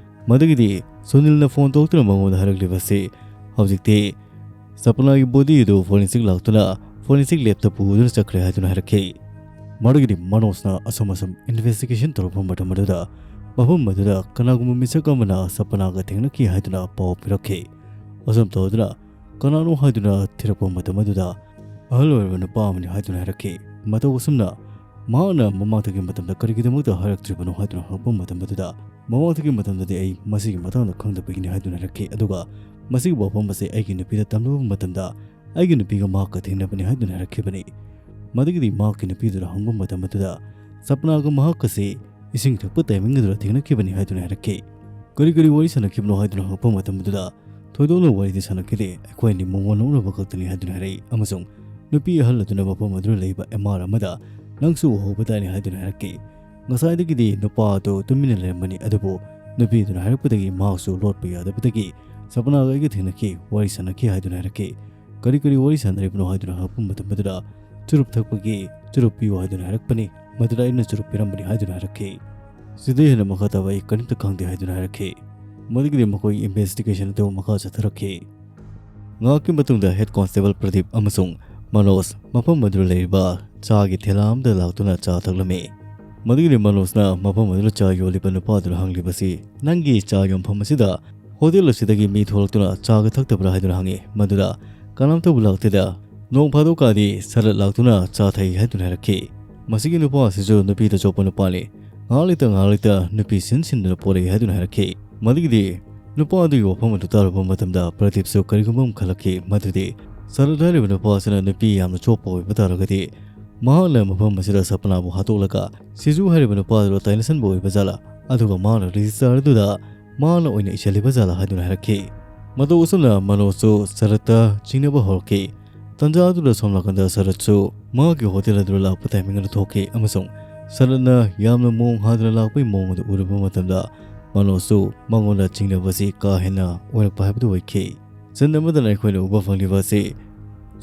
ꯃꯗꯨꯒꯤꯗꯤ ꯁꯨꯅꯤꯜꯅ ꯐꯣꯟ ꯇꯧꯔꯛꯇꯨꯅ ꯃꯉꯣꯟꯗ ꯍꯥꯏꯔꯛꯂꯤꯕꯁꯤ, ꯍꯧꯖꯤꯛꯇꯤ ꯁꯄꯅꯥꯒꯤ ꯕꯣꯗꯤ ꯑꯗꯨ ꯐꯣꯔꯦꯟꯁꯤꯛ ꯂꯥꯛꯇꯨꯅ ꯐꯣꯔꯦꯟꯁꯤꯛ ꯂꯦꯞꯇ ꯄꯨꯗꯨꯅ ꯆꯠꯈ꯭ꯔꯦ ꯍꯥꯏꯗꯨꯅ ꯍꯥꯏꯔꯛꯈꯤ꯫ ꯃꯗꯨꯒꯤꯗꯤ ꯃꯅꯣꯖꯅ ꯑꯁꯨꯝ ꯑꯁꯨꯝ ꯏꯟꯚꯦꯁꯇꯤꯒꯦꯁꯟ ꯇꯧꯔꯛꯄ ꯃꯇꯝ ꯑꯗꯨꯗ ꯃꯐꯝ ꯑꯗꯨꯗ ꯀꯅꯥꯒꯨꯝꯕ ꯃꯤꯁꯛ ꯑꯃꯅ ꯁꯄꯅꯥꯒ ꯊꯦꯡꯅꯈꯤ ꯍꯥꯏꯗꯨꯅ ꯄꯥꯎ ꯄꯤꯔꯛꯈꯤ꯫ ꯑꯁꯨꯝ ꯇꯧꯗꯨꯅ ꯀꯅꯥꯅꯣ ꯍꯥꯏꯗꯨꯅ ꯊꯤꯔꯛꯄ ꯃꯇꯝ ꯑꯗꯨꯗ ꯑꯍꯜ ꯑꯣꯏꯔꯕ ꯅꯨꯄꯥ ꯑꯃꯅꯤ ꯍꯥꯏꯗꯨꯅ ꯍꯥꯏꯔꯛꯈꯤ꯫ ꯃꯇꯧ ꯑꯁꯨꯝꯅ ꯃꯍꯥꯛꯅ ꯃꯃꯥꯡꯗꯒꯤ ꯃꯇꯝꯗ ꯀꯔꯤꯒꯤꯗꯃꯛꯇ ꯍꯥꯏꯔꯛꯇ꯭ꯔꯤꯕꯅꯣ ꯍꯥꯏꯗꯨꯅ ꯍꯪꯉꯛꯄ ꯃꯇꯝ ꯑꯗꯨꯗ, ꯃꯃꯥꯡꯗꯒꯤ ꯃꯇꯝꯗꯗꯤ ꯑꯩ ꯃꯁꯤꯒꯤ ꯃꯇꯥꯡꯗ ꯈꯪꯗꯕꯒꯤꯅꯤ ꯍꯥꯏꯗꯨꯅ ꯍꯥꯏꯔꯛꯈꯤ꯫ ꯑꯗꯨꯒ ꯃꯁꯤꯒꯤ ꯋꯥꯐꯝ ꯑꯁꯤ ꯑꯩꯒꯤ ꯅꯨꯄꯤꯗ ꯇꯝꯂꯨꯕ ꯃꯇꯝꯗ ꯑꯩꯒꯤ ꯅꯨꯄꯤꯒ ꯃꯍꯥꯛꯀ ꯊꯦꯡꯅꯕꯅꯤ ꯍꯥꯏꯗꯨꯅ ꯍꯥꯏꯔꯛꯈꯤꯕꯅꯤ꯫ ꯃꯗꯨꯒꯤꯗꯤ ꯃꯍꯥꯛꯀꯤ ꯅꯨꯄꯤꯗꯨꯗ ꯍꯪꯕ ꯃꯇꯝ ꯑꯗꯨꯗ ꯁꯄꯅꯥꯒ ꯃꯍꯥꯛꯀꯁꯤ ꯏꯁꯤꯡ ꯊꯛꯄ ꯇꯥꯏꯃꯤꯡ ꯑꯗꯨꯗ ꯊꯦꯡꯅꯈꯤꯕꯅꯤ ꯍꯥꯏꯗꯨꯅ ꯍꯥꯏꯔꯛꯈꯤ꯫ ꯀꯔꯤ ꯀꯔꯤ ꯋꯥꯔꯤ ꯁꯥꯟꯅꯈꯤꯕꯅꯣ ꯍꯥꯏꯗꯨꯅ ꯍꯪꯉꯛꯄ ꯃꯇꯝ ꯑꯗꯨꯗ ꯊꯣꯏꯗꯣꯛꯅ ꯋꯥꯔꯤꯗꯤ ꯁꯥꯟꯅꯈꯤꯗꯦ, ꯑꯩꯈꯣꯏ ꯑꯅꯤ ꯃꯣꯃꯣꯟ ꯅꯣꯛꯅꯕ ꯈꯛꯇꯅꯤ ꯍꯥꯏꯗꯨꯅ ꯍꯥꯏꯔꯛꯏ꯫ ꯑꯃꯁꯨꯡ ꯅꯨꯄꯤ ꯑꯍꯜ ꯑꯗꯨꯅ ꯃꯐꯝ ꯑꯗꯨꯗ ꯂꯩꯕ ꯑꯦꯝ ꯑꯥꯔ ꯑꯃꯗ ꯅꯪꯁꯨ ꯎꯍꯧꯕ ꯇꯥꯏꯅꯦ ꯍꯥꯏꯗꯨꯅ ꯍꯥꯏꯔꯛꯈꯤ꯫ ꯉꯁꯥꯏꯗꯒꯤꯗꯤ ꯅꯨꯄꯥ ꯑꯗꯨ ꯇꯨꯃꯤꯟꯅ ꯂꯩꯔꯝꯕꯅꯤ, ꯑꯗꯨꯕꯨ ꯅꯨꯄꯤ ꯑꯗꯨꯅ ꯍꯥꯏꯔꯛꯄꯗꯒꯤ ꯃꯍꯥꯛꯁꯨ ꯂꯣꯠꯄ ꯌꯥꯗꯕꯗꯒꯤ ꯁꯄꯅꯥꯒ ꯑꯩꯒ ꯊꯦꯡꯅꯈꯤ, ꯋꯥꯔꯤ ꯁꯥꯟꯅꯈꯤ ꯍꯥꯏꯗꯨꯅ ꯍꯥꯏꯔꯛꯈꯤ꯫ ꯀꯔꯤ ꯀꯔꯤ ꯋꯥꯔꯤ ꯁꯥꯟꯅꯔꯤꯕꯅꯣ ꯍꯥꯏꯗꯨꯅ ꯍꯪꯉꯛꯄ ꯃꯇꯝ ꯑꯗꯨꯗ ꯆꯨꯔꯨꯞ ꯊꯛꯄꯒꯤ ꯆꯨꯔꯨꯞ ꯄꯤꯌꯨ ꯍꯥꯏꯗꯨꯅ ꯍꯥꯏꯔꯛꯄꯅꯤ꯫ ꯃꯗꯨꯗ ꯑꯩꯅ ꯆꯨꯔꯨꯞ ꯄꯤꯔꯝꯕꯅꯤ ꯍꯥꯏꯗꯨꯅ ꯍꯥꯏꯔꯛꯈꯤ꯫ ꯁꯤꯗꯩ ꯍꯦꯟꯅ ꯃꯈꯥ ꯇꯥꯕ ꯑꯩ ꯀꯔꯤꯝꯇ ꯈꯪꯗꯦ ꯍꯥꯏꯗꯨꯅ ꯍꯥꯏꯔꯛꯈꯤ꯫ ꯃꯗꯨꯒꯤꯗꯤ ꯃꯈꯣꯏ ꯏꯟꯚꯦꯁꯇꯤꯒꯦꯁꯟ ꯑꯗꯨ ꯃꯈꯥ ꯆꯠꯊꯔꯛꯈꯤ꯫ ꯉꯥꯏꯍꯥꯛꯀꯤ ꯃꯇꯨꯡꯗ ꯍꯦꯗ ꯀꯣꯟꯁꯇꯦꯕꯜ ꯄ꯭ꯔꯗꯤꯞ ꯑꯃꯁꯨꯡ ꯃꯅꯣꯖ ꯃꯐꯝ ꯑꯗꯨꯗ ꯂꯩꯔꯤꯕ ꯆꯥꯒꯤ ꯊꯦꯂꯥ ꯑꯃꯗ ꯂꯥꯛꯇꯨꯅ ꯆꯥ ꯊꯛꯂꯝꯃꯤ꯫ ꯃꯗꯨꯒꯤꯗꯤ ꯃꯅꯣꯖꯅ ꯃꯐꯝ ꯑꯗꯨꯗ ꯆꯥ ꯌꯣꯜꯂꯤꯕ ꯅꯨꯄꯥ ꯑꯗꯨꯗ ꯍꯪꯂꯤꯕꯁꯤ, "ꯅꯪꯒꯤ ꯆꯥ ꯌꯣꯟꯐꯝ ꯑꯁꯤꯗ ꯍꯣꯇꯦꯜ ꯑꯁꯤꯗꯒꯤ ꯃꯤ ꯊꯣꯛꯂꯛꯇꯨꯅ ꯆꯥꯒ ꯊꯛꯇꯕ꯭ꯔꯥ?" ꯍꯥꯏꯗꯨꯅ ꯍꯪꯉꯤ꯫ ꯃꯗꯨꯗ, "ꯀꯅꯥꯝꯇꯕꯨ ꯂꯥꯛꯇꯦꯗ, ꯅꯣꯡ ꯐꯥꯗꯣꯛꯀꯥꯗꯤ ꯁꯔꯠ ꯂꯥꯛꯇꯨꯅ ꯆꯥ ꯊꯛꯏ" ꯍꯥꯏꯗꯨꯅ ꯍꯥꯏꯔꯛꯈꯤ꯫ ꯃꯁꯤꯒꯤ ꯅꯨꯄꯥ ꯑꯁꯤꯁꯨ ꯅꯨꯄꯤꯗ ꯆꯣꯞꯄ ꯅꯨꯄꯥꯅꯤ꯫ ꯉꯥꯏꯍꯥꯛ ꯂꯩꯇ ꯉꯥꯏꯍꯥꯛ ꯂꯩꯇ ꯅꯨꯄꯤ ꯁꯤꯟ ꯁꯤꯟꯗꯨꯅ ꯄꯣꯔꯛꯏ ꯍꯥꯏꯗꯨꯅ ꯍꯥꯏꯔꯛꯈꯤ꯫ ꯃꯗꯨꯒꯤꯗꯤ ꯅꯨꯄꯥ ꯑꯗꯨꯒꯤ ꯋꯥꯐꯝ ꯑꯗꯨ ꯇꯥꯔꯨꯕ ꯃꯇꯝꯗ ꯄ꯭ꯔꯗꯤꯞꯁꯨ ꯀꯔꯤꯒꯨꯝꯕ ꯑꯃ ꯈꯜꯂꯛꯈꯤ꯫ ꯃꯗꯨꯗꯤ ꯁꯔꯠ ꯍꯥꯏꯔꯤꯕ ꯅꯨꯄꯥ ꯑꯁꯤꯅ ꯅꯨꯄꯤ ꯌꯥꯝꯅ ꯆꯣꯞꯄ ꯑꯣꯏꯕ ꯇꯥꯔꯒꯗꯤ, ꯃꯍꯥꯛꯅ ꯃꯐꯝ ꯑꯁꯤꯗ ꯁꯄꯅꯥꯕꯨ ꯍꯥꯠꯇꯣꯛꯂꯒ ꯁꯤꯖꯨ ꯍꯥꯏꯔꯤꯕ ꯅꯨꯄꯥ ꯑꯗꯨ ꯇꯥꯏꯅꯁꯟꯕ ꯑꯣꯏꯕ ꯖꯥꯠꯂꯥ? ꯑꯗꯨꯒ ꯃꯍꯥꯛꯅ ꯔꯦꯖꯤꯁꯇꯔ ꯑꯗꯨꯗ ꯃꯍꯥꯛꯅ ꯑꯣꯏꯅ ꯏꯁꯤꯜꯂꯤꯕ ꯖꯥꯠꯂꯥ ꯍꯥꯏꯗꯨꯅ ꯍꯥꯏꯔꯛꯈꯤ꯫ ꯃꯇꯧ ꯑꯁꯨꯝꯅ ꯃꯅꯣꯖꯁꯨ ꯁꯔꯠꯇ ꯆꯤꯡꯅꯕ ꯍꯧꯔꯛꯈꯤ꯫ ꯇꯟꯖꯥ ꯑꯗꯨꯗ ꯁꯣꯝ ꯅꯥꯀꯟꯗ ꯁꯔꯠꯁꯨ ꯃꯍꯥꯛꯀꯤ ꯍꯣꯇꯦꯜ ꯑꯗꯨꯗ ꯂꯥꯛꯄ ꯇꯥꯏꯃꯤꯡ ꯑꯗꯨ ꯊꯣꯛꯈꯤ, ꯑꯃꯁꯨꯡ ꯁꯔꯠꯅ ꯌꯥꯝꯅ ꯃꯑꯣꯡ ꯍꯥꯗꯅ ꯂꯥꯛꯄꯒꯤ ꯃꯑꯣꯡ ꯑꯗꯨ ꯎꯔꯨꯕ ꯃꯇꯝꯗ ꯃꯅꯣꯖꯁꯨ ꯃꯉꯣꯟꯗ ꯆꯤꯡꯅꯕꯁꯤ ꯀꯥ ꯍꯦꯟꯅ ꯑꯣꯏꯔꯛꯄ ꯍꯥꯏꯕꯗꯨ ꯑꯣꯏꯈꯤ꯫ ꯁꯤꯟ ꯑꯃꯗꯅ ꯑꯩꯈꯣꯏꯅ ꯎꯕ ꯐꯪꯂꯤꯕ ꯑꯁꯤ,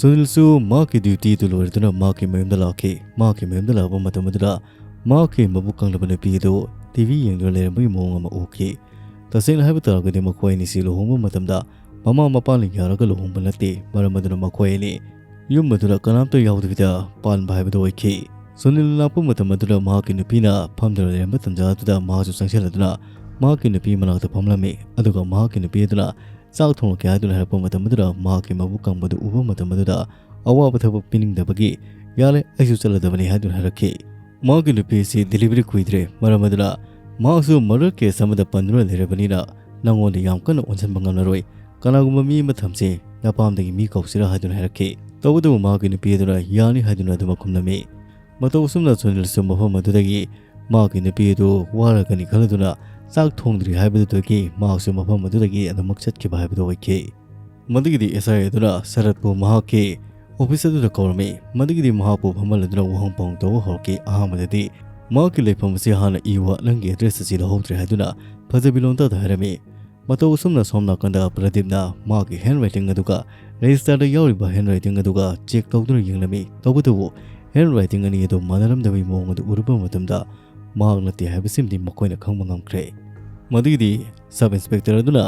ꯁꯨꯅꯤꯜꯁꯨ ꯃꯍꯥꯛꯀꯤ ꯗ꯭ꯌꯨꯇꯤ ꯑꯗꯨ ꯂꯣꯏꯔꯗꯨꯅ ꯃꯍꯥꯛꯀꯤ ꯃꯌꯨꯝꯗ ꯂꯥꯛꯈꯤ꯫ ꯃꯍꯥꯛꯀꯤ ꯃꯌꯨꯝꯗ ꯂꯥꯛꯄ ꯃꯇꯝ ꯑꯗꯨꯗ ꯃꯍꯥꯛꯀꯤ ꯃꯕꯨꯛ ꯀꯪꯂꯕ ꯅꯨꯄꯤ ꯑꯗꯨ ꯇꯤ ꯚꯤ ꯌꯦꯡꯗꯨꯅ ꯂꯩꯔꯝꯕꯒꯤ ꯃꯑꯣꯡ ꯑꯃ ꯎꯈꯤ꯫ ꯇꯁꯦꯡꯅ ꯍꯥꯏꯕ ꯇꯥꯔꯒꯗꯤ ꯃꯈꯣꯏ ꯑꯅꯤꯁꯤ ꯂꯨꯍꯣꯡꯕ ꯃꯇꯝꯗ ꯃꯃꯥ ꯃꯄꯥꯅ ꯌꯥꯔꯒ ꯂꯨꯍꯣꯡꯕ ꯅꯠꯇꯦ, ꯃꯔꯝ ꯑꯗꯨꯅ ꯃꯈꯣꯏ ꯑꯅꯤ ꯌꯨꯝ ꯑꯗꯨꯗ ꯀꯅꯥꯝꯇ ꯌꯥꯎꯗꯕꯤꯗ ꯄꯥꯟꯕ ꯍꯥꯏꯕꯗꯨ ꯑꯣꯏꯈꯤ꯫ ꯁꯨꯅꯤꯜ ꯂꯥꯛꯄ ꯃꯇꯝ ꯑꯗꯨꯗ ꯃꯍꯥꯛꯀꯤ ꯅꯨꯄꯤꯅ ꯐꯝꯗꯨꯅ ꯂꯩꯔꯝꯕ ꯇꯟꯖꯥ ꯑꯗꯨꯗ ꯃꯍꯥꯛꯁꯨ ꯆꯪꯁꯤꯜꯂꯗꯨꯅ ꯃꯍꯥꯛꯀꯤ ꯅꯨꯄꯤ ꯃꯅꯥꯛꯇ ꯐꯝꯂꯝꯃꯤ, ꯑꯗꯨꯒ ꯃꯍꯥꯛꯀꯤ ꯅꯨꯄꯤ ꯑꯗꯨꯅ ꯆꯥꯛ ꯊꯣꯡꯂꯛꯀꯦ ꯍꯥꯏꯗꯨꯅ ꯍꯥꯏꯔꯛꯄ ꯃꯇꯝ ꯑꯗꯨꯗ ꯃꯍꯥꯛꯀꯤ ꯃꯕꯨꯛ ꯀꯪꯕꯗꯨ ꯎꯕ ꯃꯇꯝ ꯑꯗꯨꯗ ꯑꯋꯥꯕ ꯊꯕꯛ ꯄꯤꯅꯤꯡꯗꯕꯒꯤ, "ꯌꯥꯔꯦ, ꯑꯩꯁꯨ ꯆꯠꯂꯗꯕꯅꯤ" ꯍꯥꯏꯗꯨꯅ ꯍꯥꯏꯔꯛꯈꯤ꯫ ꯃꯍꯥꯛꯀꯤ ꯅꯨꯄꯤ ꯑꯁꯤ ꯗꯤꯂꯤꯚꯔꯤ ꯀꯨꯏꯗ꯭ꯔꯦ, ꯃꯔꯝ ꯑꯗꯨꯅ ꯃꯍꯥꯛꯁꯨ ꯃꯔꯗꯔ ꯀꯦꯁ ꯑꯃꯗ ꯄꯟꯗꯨꯅ ꯂꯩꯔꯕꯅꯤꯅ ꯅꯉꯣꯟꯗ ꯌꯥꯝ ꯀꯟꯅ ꯑꯣꯟꯁꯤꯟꯕ ꯉꯝꯂꯔꯣꯏ, ꯀꯅꯥꯒꯨꯝꯕ ꯃꯤ ꯑꯃ ꯊꯝꯁꯤ, ꯅꯄꯥꯝꯗꯒꯤ ꯃꯤ ꯀꯧꯁꯤꯔꯥ ꯍꯥꯏꯗꯨꯅ ꯍꯥꯏꯔꯛꯈꯤ꯫ ꯇꯧꯕꯇꯕꯨ ꯃꯍꯥꯛꯀꯤ ꯅꯨꯄꯤ ꯑꯗꯨꯅ ꯌꯥꯅꯤ ꯍꯥꯏꯗꯨꯅ ꯑꯗꯨꯃꯛ ꯈꯨꯝꯂꯝꯃꯤ꯫ ꯃꯇꯧ ꯑꯁꯨꯝꯅ ꯁꯨꯅꯤꯜꯁꯨ ꯃꯐꯝ ꯑꯗꯨꯗꯒꯤ ꯃꯍꯥꯛꯀꯤ ꯅꯨꯄꯤ ꯑꯗꯨ ꯋꯥꯔꯒꯅꯤ ꯈꯜꯂꯗꯨꯅ ꯆꯥꯛ ꯊꯣꯡꯗ꯭ꯔꯤ ꯍꯥꯏꯕꯗꯨꯗꯒꯤ ꯃꯍꯥꯛꯁꯨ ꯃꯐꯝ ꯑꯗꯨꯗꯒꯤ ꯑꯗꯨꯃꯛ ꯆꯠꯈꯤꯕ ꯍꯥꯏꯕꯗꯨ ꯑꯣꯏꯈꯤ꯫ ꯃꯗꯨꯒꯤꯗꯤ ꯑꯦꯁ ꯑꯥꯏ ꯑꯗꯨꯅ ꯁꯔꯠꯄꯨ ꯃꯍꯥꯛꯀꯤ ꯑꯣꯐꯤꯁ ꯑꯗꯨꯗ ꯀꯧꯔꯝꯃꯤ꯫ ꯃꯗꯨꯒꯤꯗꯤ ꯃꯍꯥꯛꯄꯨ ꯐꯝꯍꯜꯂꯗꯨꯅ ꯋꯥꯍꯪ ꯄꯥꯎꯍꯪ ꯇꯧꯕ ꯍꯧꯔꯛꯈꯤ꯫ ꯑꯍꯥꯟꯕꯗꯗꯤ ꯃꯍꯥꯛꯀꯤ ꯂꯩꯐꯝ ꯑꯁꯤ ꯍꯥꯟꯅ ꯏꯌꯨ, ꯅꯪꯒꯤ ꯑꯦꯗ꯭ꯔꯦꯁ ꯑꯁꯤ ꯂꯧꯍꯧꯗ꯭ꯔꯦ ꯍꯥꯏꯗꯨꯅ ꯐꯖꯕꯤ ꯂꯣꯟꯗꯥꯗ ꯍꯥꯏꯔꯝꯃꯤ꯫ ꯃꯇꯧ ꯑꯁꯨꯝꯅ ꯁꯣꯝ ꯅꯥꯀꯟꯗ ꯄ꯭ꯔꯗꯤꯞꯅ ꯃꯍꯥꯛꯀꯤ ꯍꯦꯟ ꯔꯥꯏꯇꯤꯡ ꯑꯗꯨꯒ ꯔꯦꯖꯤꯁꯇꯔꯗ ꯌꯥꯎꯔꯤꯕ ꯍꯦꯟ ꯔꯥꯏꯇꯤꯡ ꯑꯗꯨꯒ ꯆꯦꯛ ꯇꯧꯗꯨꯅ ꯌꯦꯡꯂꯝꯃꯤ꯫ ꯇꯧꯕꯇꯕꯨ ꯍꯦꯟ ꯔꯥꯏꯇꯤꯡ ꯑꯅꯤ ꯑꯗꯨ ꯃꯥꯟꯅꯔꯝꯗꯕꯒꯤ ꯃꯑꯣꯡ ꯑꯗꯨ ꯎꯔꯨꯕ ꯃꯇꯝꯗ ꯃꯍꯥꯛ ꯅꯠꯇꯦ ꯍꯥꯏꯕꯁꯤꯃꯗꯤ ꯃꯈꯣꯏꯅ ꯈꯪꯕ ꯉꯝꯈ꯭ꯔꯦ꯫ ꯃꯗꯨꯒꯤꯗꯤ ꯁꯕ ꯏꯟꯁꯄꯦꯛꯇꯔ ꯑꯗꯨꯅ,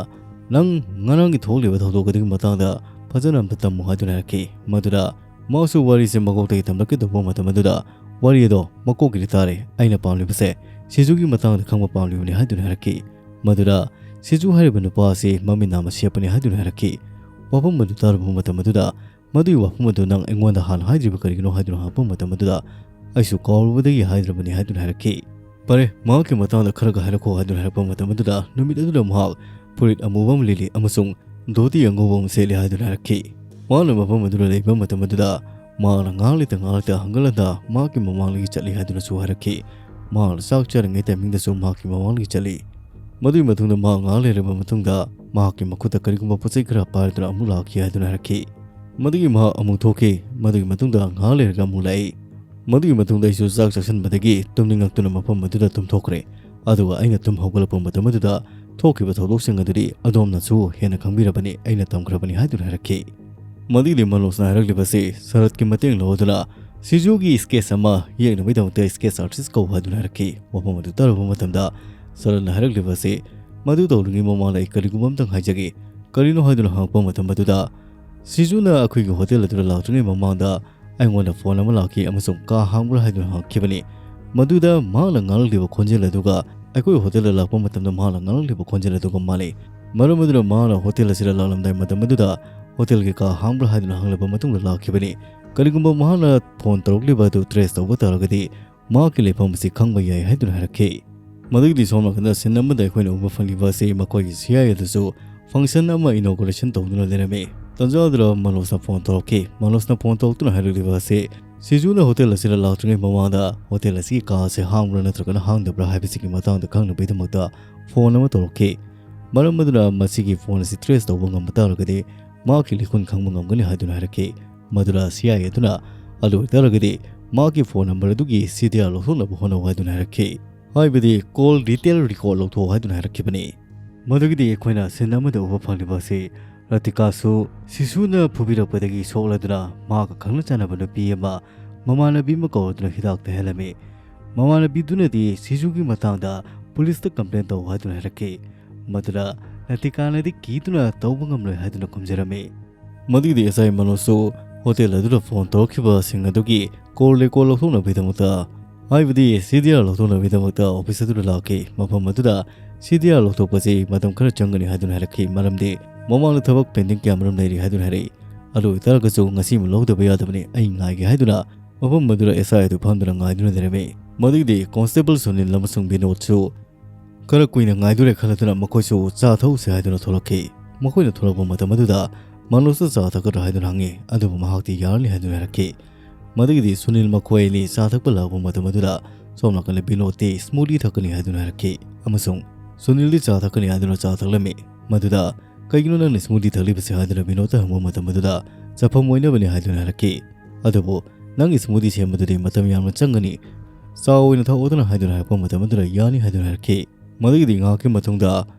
"ꯅꯪ ꯉꯔꯥꯡꯒꯤ ꯊꯣꯛꯂꯤꯕ ꯊꯧꯗꯣꯛ ꯑꯗꯨꯒꯤ ꯃꯇꯥꯡꯗ ꯐꯖꯅ ꯑꯝꯇ ꯇꯝꯃꯨ" ꯍꯥꯏꯗꯨꯅ ꯍꯥꯏꯔꯛꯈꯤ꯫ ꯃꯗꯨꯗ ꯃꯍꯥꯛꯁꯨ ꯋꯥꯔꯤꯁꯦ ꯃꯀꯣꯛꯇꯒꯤ ꯇꯝꯂꯛꯀꯦ ꯇꯧꯕ ꯃꯇꯝ ꯑꯗꯨꯗ, ꯋꯥꯔꯤ ꯑꯗꯣ ꯃꯀꯣꯛꯀꯤꯗꯤ ꯇꯥꯔꯦ, ꯑꯩꯅ ꯄꯥꯝꯂꯤꯕꯁꯦ ꯁꯤꯖꯨꯒꯤ ꯃꯇꯥꯡꯗ ꯈꯪꯕ ꯄꯥꯝꯂꯤꯕꯅꯤ ꯍꯥꯏꯗꯨꯅ ꯍꯥꯏꯔꯛꯈꯤ꯫ ꯃꯗꯨꯗ ꯁꯤꯖꯨ ꯍꯥꯏꯔꯤꯕ ꯅꯨꯄꯥ ꯑꯁꯤ ꯃꯃꯤꯠ ꯅꯥꯝꯃ ꯁꯦꯞꯄꯅꯤ ꯍꯥꯏꯗꯨꯅ ꯍꯥꯏꯔꯛꯈꯤ꯫ ꯋꯥꯐꯝ ꯑꯗꯨ ꯇꯥꯔꯨꯕ ꯃꯇꯝ ꯑꯗꯨꯗ, ꯃꯗꯨꯒꯤ ꯋꯥꯐꯝ ꯑꯗꯨ ꯅꯪ ꯑꯩꯉꯣꯟꯗ ꯍꯥꯟꯅ ꯍꯥꯏꯗ꯭ꯔꯤꯕ ꯀꯔꯤꯒꯤꯅꯣ ꯍꯥꯏꯗꯨꯅ ꯍꯪꯉꯛꯄ ꯃꯇꯝ ꯑꯗꯨꯗ, ꯑꯩꯁꯨ ꯀꯥꯎꯔꯨꯕꯗꯒꯤ ꯍꯥꯏꯗ꯭ꯔꯕꯅꯤ ꯍꯥꯏꯗꯨꯅ ꯍꯥꯏꯔꯛꯈꯤ꯫ ꯐꯔꯦ, ꯃꯍꯥꯛꯀꯤ ꯃꯇꯥꯡꯗ ꯈꯔꯒ ꯍꯥꯏꯔꯛꯈꯣ ꯍꯥꯏꯗꯨꯅ ꯍꯥꯏꯔꯛꯄ ꯃꯇꯝ ꯑꯗꯨꯗ, ꯅꯨꯃꯤꯠ ꯑꯗꯨꯗ ꯃꯍꯥꯛ ꯐꯨꯔꯤꯠ ꯑꯃꯨꯕ ꯑꯃ ꯂꯤꯠꯂꯤ ꯑꯃꯁꯨꯡ ꯙꯣꯇꯤ ꯑꯉꯧꯕ ꯑꯃ ꯁꯦꯠꯂꯤ ꯍꯥꯏꯗꯨꯅ ꯍꯥꯏꯔꯛꯈꯤ꯫ ꯃꯍꯥꯛꯅ ꯃꯐꯝ ꯑꯗꯨꯗ ꯂꯩꯕ ꯃꯇꯝ ꯑꯗꯨꯗ, ꯃꯍꯥꯛꯅ ꯉꯥꯏꯍꯥꯛ ꯂꯩꯇ ꯉꯥꯏꯍꯥꯛ ꯂꯩꯇ ꯍꯟꯒꯠ ꯍꯟꯗ ꯃꯍꯥꯛꯀꯤ ꯃꯃꯥꯡꯗꯒꯤ ꯆꯠꯂꯤ ꯍꯥꯏꯗꯨꯅꯁꯨ ꯍꯥꯏꯔꯛꯈꯤ꯫ ꯃꯍꯥꯛꯅ ꯆꯥꯛ ꯆꯥꯔꯤꯉꯩ ꯇꯥꯏꯃꯤꯡꯗꯁꯨ ꯃꯍꯥꯛꯀꯤ ꯃꯃꯥꯡꯗꯒꯤ ꯆꯠꯂꯤ꯫ ꯃꯗꯨꯒꯤ ꯃꯇꯨꯡꯗ ꯃꯍꯥꯛ ꯉꯥꯏꯍꯥꯛ ꯂꯩꯔꯕ ꯃꯇꯨꯡꯗ, ꯃꯍꯥꯛꯀꯤ ꯃꯈꯨꯠꯇ ꯀꯔꯤꯒꯨꯝꯕ ꯄꯣꯠ ꯆꯩ ꯈꯔ ꯄꯥꯏꯗꯨꯅ ꯑꯃꯨꯛ ꯂꯥꯛꯈꯤ ꯍꯥꯏꯗꯨꯅ ꯍꯥꯏꯔꯛꯈꯤ꯫ ꯃꯗꯨꯒꯤ ꯃꯍꯥꯛ ꯑꯃꯨꯛ ꯊꯣꯛꯈꯤ꯫ ꯃꯗꯨꯒꯤ ꯃꯇꯨꯡꯗ ꯉꯥꯏꯍꯥꯛ ꯂꯩꯔꯒ ꯑꯃꯨꯛ ꯂꯥꯛꯏ꯫ ꯃꯗꯨꯒꯤ ꯃꯇꯨꯡꯗ ꯑꯩꯁꯨ ꯆꯥꯛ ꯆꯥꯁꯤꯟꯕꯗꯒꯤ ꯇꯨꯝꯅꯤꯡꯂꯛꯇꯨꯅ ꯃꯐꯝ ꯑꯗꯨꯗ ꯇꯨꯝꯊꯣꯛꯈ꯭ꯔꯦ꯫ ꯑꯗꯨꯒ ꯑꯩꯅ ꯇꯨꯝ ꯍꯧꯒꯠꯂꯛꯄ ꯃꯇꯝ ꯑꯗꯨꯗ ꯊꯣꯛꯈꯤꯕ ꯊꯧꯗꯣꯛꯁꯤꯡ ꯑꯗꯨꯗꯤ ꯑꯗꯣꯝꯅꯁꯨ ꯍꯦꯟꯅ ꯈꯪꯕꯤꯔꯕꯅꯤ, ꯑꯩꯅ ꯇꯝꯈ꯭ꯔꯕꯅꯤ ꯍꯥꯏꯗꯨꯅ ꯍꯥꯏꯔꯛꯈꯤ꯫ ꯃꯗꯨꯒꯤꯗꯤ ꯃꯅꯣꯖꯅ ꯍꯥꯏꯔꯛꯂꯤꯕꯁꯤ ꯁꯔꯠꯀꯤ ꯃꯇꯦꯡ ꯂꯧꯗꯨꯅ ꯁꯤꯖꯨꯒꯤ sketch ꯑꯃ ꯌꯦꯛꯅꯕꯒꯤꯗꯃꯛꯇ sketch artist ꯀꯧ ꯍꯥꯏꯗꯨꯅ ꯍꯥꯏꯔꯛꯈꯤ꯫ ꯋꯥꯐꯝ ꯑꯗꯨ ꯇꯥꯔꯨꯕ ꯃꯇꯝꯗ ꯁꯔꯠꯅ ꯍꯥꯏꯔꯛꯂꯤꯕꯁꯤ, ꯃꯗꯨ ꯇꯧꯗ꯭ꯔꯤꯉꯩ ꯃꯃꯥꯡꯗ ꯑꯩ ꯀꯔꯤꯒꯨꯝꯕ ꯑꯝꯇꯪ ꯍꯥꯏꯖꯒꯦ꯫ ꯀꯔꯤꯅꯣ ꯍꯥꯏꯗꯨꯅ ꯍꯪꯉꯛꯄ ꯃꯇꯝ ꯑꯗꯨꯗ, ꯁꯤꯖꯨꯅ ꯑꯩꯈꯣꯏꯒꯤ ꯍꯣꯇꯦꯜ ꯑꯗꯨꯗ ꯂꯥꯛꯇ꯭ꯔꯤꯉꯩ ꯃꯃꯥꯡꯗ ꯑꯩꯉꯣꯟꯗ ꯐꯣꯟ ꯑꯃ ꯂꯥꯛꯈꯤ ꯑꯃꯁꯨꯡ ꯀꯥ ꯍꯥꯡꯕ꯭ꯔꯥ ꯍꯥꯏꯗꯨꯅ ꯍꯪꯉꯛꯈꯤꯕꯅꯤ꯫ ꯃꯗꯨꯗ ꯃꯍꯥꯛꯅ ꯉꯥꯡꯂꯛꯂꯤꯕ ꯈꯣꯟꯖꯦꯜ ꯑꯗꯨꯒ ꯑꯩꯈꯣꯏ ꯍꯣꯇꯦꯜꯗ ꯂꯥꯛꯄ ꯃꯇꯝꯗ ꯃꯍꯥꯛꯅ ꯉꯥꯡꯂꯛꯂꯤꯕ ꯈꯣꯟꯖꯦꯜ ꯑꯗꯨꯒ ꯃꯥꯟꯅꯩ꯫ ꯃꯔꯝ ꯑꯗꯨꯅ ꯃꯍꯥꯛꯅ ꯍꯣꯇꯦꯜ ꯑꯁꯤꯗ ꯂꯥꯛꯂꯝꯗꯥꯏ ꯃꯇꯝ ꯑꯗꯨꯗ ꯍꯣꯇꯦꯜꯒꯤ ꯀꯥ ꯍꯥꯡꯕ꯭ꯔꯥ ꯍꯥꯏꯗꯨꯅ ꯍꯪꯂꯕ ꯃꯇꯨꯡꯗ ꯂꯥꯛꯈꯤꯕꯅꯤ꯫ ꯀꯔꯤꯒꯨꯝꯕ ꯃꯍꯥꯛꯅ ꯐꯣꯟ ꯇꯧꯔꯛꯂꯤꯕ ꯑꯗꯨ trace ꯇꯧꯕ ꯇꯥꯔꯒꯗꯤ, ꯃꯍꯥꯛꯀꯤ ꯂꯩꯐꯝ ꯑꯁꯤ ꯈꯪꯕ ꯌꯥꯏ ꯍꯥꯏꯗꯨꯅ ꯍꯥꯏꯔꯛꯈꯤ꯫ ꯃꯗꯨꯒꯤꯗꯤ ꯁꯣꯝ ꯅꯥꯀꯟꯗ scene ꯑꯃꯗ ꯑꯩꯈꯣꯏꯅ ꯎꯕ ꯐꯪꯂꯤꯕ ꯑꯁꯤ ꯃꯈꯣꯏꯒꯤ C I A ꯑꯗꯨꯁꯨ function ꯑꯃ inauguration ꯇꯧꯗꯨꯅ ꯂꯩꯔꯝꯃꯤ꯫ ꯇꯟꯖꯥ ꯑꯗꯨꯗ ꯃꯅꯣꯖꯅ ꯐꯣꯟ ꯇꯧꯔꯛꯈꯤ꯫ ꯃꯅꯣꯖꯅ ꯐꯣꯟ ꯇꯧꯔꯛꯇꯨꯅ ꯍꯥꯏꯔꯛꯂꯤꯕ ꯑꯁꯤ, ꯁꯤꯖꯨꯅ ꯍꯣꯇꯦꯜ ꯑꯁꯤꯗ ꯂꯥꯛꯇ꯭ꯔꯤꯉꯩ ꯃꯃꯥꯡꯗ ꯍꯣꯇꯦꯜ ꯑꯁꯤꯒꯤ ꯀꯥ ꯑꯁꯤ ꯍꯥꯡꯕ꯭ꯔꯥ ꯅꯠꯇ꯭ꯔꯒꯅ ꯍꯥꯡꯗꯕ꯭ꯔꯥ ꯍꯥꯏꯕꯁꯤꯒꯤ ꯃꯇꯥꯡꯗ ꯈꯪꯅꯕꯒꯤꯗꯃꯛꯇ ꯐꯣꯟ ꯑꯃ ꯇꯧꯔꯛꯈꯤ꯫ ꯃꯔꯝ ꯑꯗꯨꯅ ꯃꯁꯤꯒꯤ ꯐꯣꯟ ꯑꯁꯤ trace ꯇꯧꯕ ꯉꯝꯕ ꯇꯥꯔꯒꯗꯤ ꯃꯍꯥꯛꯀꯤ ꯂꯤꯈꯨꯟ ꯈꯪꯕ ꯉꯝꯒꯅꯤ ꯍꯥꯏꯗꯨꯅ ꯍꯥꯏꯔꯛꯈꯤ꯫ ꯃꯗꯨꯗ C I A ꯑꯗꯨꯅ, "ꯑꯗꯨ ꯑꯣꯏꯇꯥꯔꯒꯗꯤ ꯃꯍꯥꯛꯀꯤ ꯐꯣꯟ ꯅꯝꯕꯔ ꯑꯗꯨꯒꯤ C D R ꯂꯧꯊꯣꯛꯅꯕ ꯍꯣꯠꯅꯧ" ꯍꯥꯏꯗꯨꯅ ꯍꯥꯏꯔꯛꯈꯤ꯫ ꯍꯥꯏꯕꯗꯤ call detail record ꯂꯧꯊꯣꯛꯑꯣ ꯍꯥꯏꯗꯨꯅ ꯍꯥꯏꯔꯛꯈꯤꯕꯅꯤ꯫ ꯃꯗꯨꯒꯤꯗꯤ ꯑꯩꯈꯣꯏꯅ scene ꯑꯃꯗ ꯎꯕ ꯐꯪꯂꯤꯕ ꯑꯁꯤ, ꯔꯥꯇꯤꯀꯥꯁꯨ ꯁꯤꯖꯨꯅ ꯐꯨꯕꯤꯔꯛꯄꯗꯒꯤ ꯁꯣꯛꯂꯗꯨꯅ ꯃꯍꯥꯛꯀ ꯈꯪꯅ ꯆꯥꯟꯅꯕ ꯅꯨꯄꯤ ꯑꯃ ꯃꯃꯥꯟꯅꯕꯤ ꯑꯃ ꯀꯧꯔꯗꯨꯅ ꯍꯤꯗꯥꯛ ꯇꯩꯍꯜꯂꯝꯃꯤ꯫ ꯃꯃꯥꯟꯅꯕꯤꯗꯨꯅꯗꯤ ꯁꯤꯖꯨꯒꯤ ꯃꯇꯥꯡꯗ ꯄꯨꯂꯤꯁꯇ complain ꯇꯧ ꯍꯥꯏꯗꯨꯅ ꯍꯥꯏꯔꯛꯈꯤ꯫ ꯃꯗꯨꯗ ꯔꯥꯇꯤꯀꯥꯅꯗꯤ ꯀꯤꯗꯨꯅ ꯇꯧꯕ ꯉꯝꯂꯣꯏ ꯍꯥꯏꯗꯨꯅ ꯈꯨꯝꯖꯔꯝꯃꯤ꯫ ꯃꯗꯨꯒꯤꯗꯤ ꯑꯦꯁ ꯑꯥꯏ ꯃꯅꯣꯖꯁꯨ ꯍꯣꯇꯦꯜ ꯑꯗꯨꯗ ꯐꯣꯟ ꯇꯧꯔꯛꯈꯤꯕꯁꯤꯡ ꯑꯗꯨꯒꯤ ꯀꯣꯜ ꯔꯦꯀꯣꯔꯗ ꯂꯧꯊꯣꯛꯅꯕꯒꯤꯗꯃꯛꯇ, ꯍꯥꯏꯕꯗꯤ ꯁꯤ ꯗꯤ ꯑꯥꯔ ꯂꯧꯊꯣꯛꯅꯕꯒꯤꯗꯃꯛꯇ ꯑꯣꯐꯤꯁ ꯑꯗꯨꯗ ꯂꯥꯛꯈꯤ꯫ ꯃꯐꯝ ꯑꯗꯨꯗ ꯁꯤ ꯗꯤ ꯑꯥꯔ ꯂꯧꯊꯣꯛꯄꯁꯤ ꯃꯇꯝ ꯈꯔ ꯆꯪꯒꯅꯤ ꯍꯥꯏꯗꯨꯅ ꯍꯥꯏꯔꯛꯈꯤ, ꯃꯔꯝꯗꯤ ꯃꯃꯥꯡꯗ ꯊꯕꯛ ꯄꯦꯟꯗꯤꯡ ꯀꯌꯥ ꯃꯔꯨꯝ ꯂꯩꯔꯤ ꯍꯥꯏꯗꯨꯅ ꯍꯥꯏꯔꯛꯏ꯫ ꯑꯗꯨ ꯑꯣꯏꯇꯥꯔꯒꯁꯨ ꯉꯁꯤꯃꯛ ꯂꯧꯗꯕ ꯌꯥꯗꯕꯅꯤ, ꯑꯩ ꯉꯥꯏꯒꯦ ꯍꯥꯏꯗꯨꯅ ꯃꯐꯝ ꯑꯗꯨꯗ ꯑꯦꯁ ꯑꯥꯏ ꯑꯗꯨ ꯐꯝꯗꯨꯅ ꯉꯥꯏꯗꯨꯅ ꯂꯩꯔꯝꯃꯤ꯫ ꯃꯗꯨꯒꯤꯗꯤ ꯀꯣꯟꯁꯇꯦꯕꯜ ꯁꯨꯅꯤꯜ ꯑꯃꯁꯨꯡ ꯕꯤꯅꯣꯗꯁꯨ ꯈꯔ ꯀꯨꯏꯅ ꯉꯥꯏꯗꯨꯔꯦ ꯈꯜꯂꯗꯨꯅ ꯃꯈꯣꯏꯁꯨ ꯆꯥ ꯊꯛꯎꯁꯦ ꯍꯥꯏꯗꯨꯅ ꯊꯣꯛꯂꯛꯈꯤ꯫ ꯃꯈꯣꯏꯅ ꯊꯣꯛꯂꯛꯄ ꯃꯇꯝ ꯑꯗꯨꯗ ꯃꯅꯣꯖꯇ ꯆꯥ ꯊꯛꯀꯗ꯭ꯔꯥ ꯍꯥꯏꯗꯨꯅ ꯍꯪꯉꯤ, ꯑꯗꯨꯕꯨ ꯃꯍꯥꯛꯇꯤ ꯌꯥꯔꯅꯤ ꯍꯥꯏꯗꯨꯅ ꯍꯥꯏꯔꯛꯈꯤ꯫ ꯃꯗꯨꯒꯤꯗꯤ ꯁꯨꯅꯤꯜ ꯃꯈꯣꯏ ꯑꯅꯤ ꯆꯥ ꯊꯛꯄ ꯂꯥꯛꯄ ꯃꯇꯝ ꯑꯗꯨꯗ ꯁꯣꯝ ꯅꯥꯀꯟꯗ ꯕꯤꯅꯣꯗꯇꯤ ꯁ꯭ꯃꯨꯗꯤ ꯊꯛꯀꯅꯤ ꯍꯥꯏꯗꯨꯅ ꯍꯥꯏꯔꯛꯈꯤ ꯑꯃꯁꯨꯡ ꯁꯨꯅꯤꯜꯗꯤ ꯆꯥ ꯊꯛꯀꯅꯤ ꯍꯥꯏꯗꯨꯅ ꯆꯥ ꯊꯛꯂꯝꯃꯤ꯫ ꯃꯗꯨꯗ "ꯀꯩꯒꯤꯅꯣ ꯅꯪꯅ ꯁ꯭ꯃꯨꯗꯤ ꯊꯛꯂꯤꯕꯁꯦ?" ꯍꯥꯏꯗꯨꯅ ꯕꯤꯅꯣꯗꯇ ꯍꯪꯕ ꯃꯇꯝ ꯑꯗꯨꯗ "ꯆꯐꯝ ꯑꯣꯏꯅꯕꯅꯤ" ꯍꯥꯏꯗꯨꯅ ꯍꯥꯏꯔꯛꯈꯤ꯫ "ꯑꯗꯨꯕꯨ ꯅꯪꯒꯤ ꯁ꯭ꯃꯨꯗꯤ ꯁꯦꯝꯕꯗꯨꯗꯤ ꯃꯇꯝ ꯌꯥꯝꯅ ꯆꯪꯒꯅꯤ, ꯆꯥ ꯑꯣꯏꯅ ꯊꯛꯑꯣꯗꯅ" ꯍꯥꯏꯗꯨꯅ ꯍꯥꯏꯔꯛꯄ ꯃꯇꯝ ꯑꯗꯨꯗ "ꯌꯥꯅꯤ" ꯍꯥꯏꯗꯨꯅ ꯍꯥꯏꯔꯛꯈꯤ꯫ ꯃꯗꯨꯒꯤꯗꯤ ꯉꯥꯏꯍꯥꯛꯀꯤ ꯃꯇꯨꯡꯗ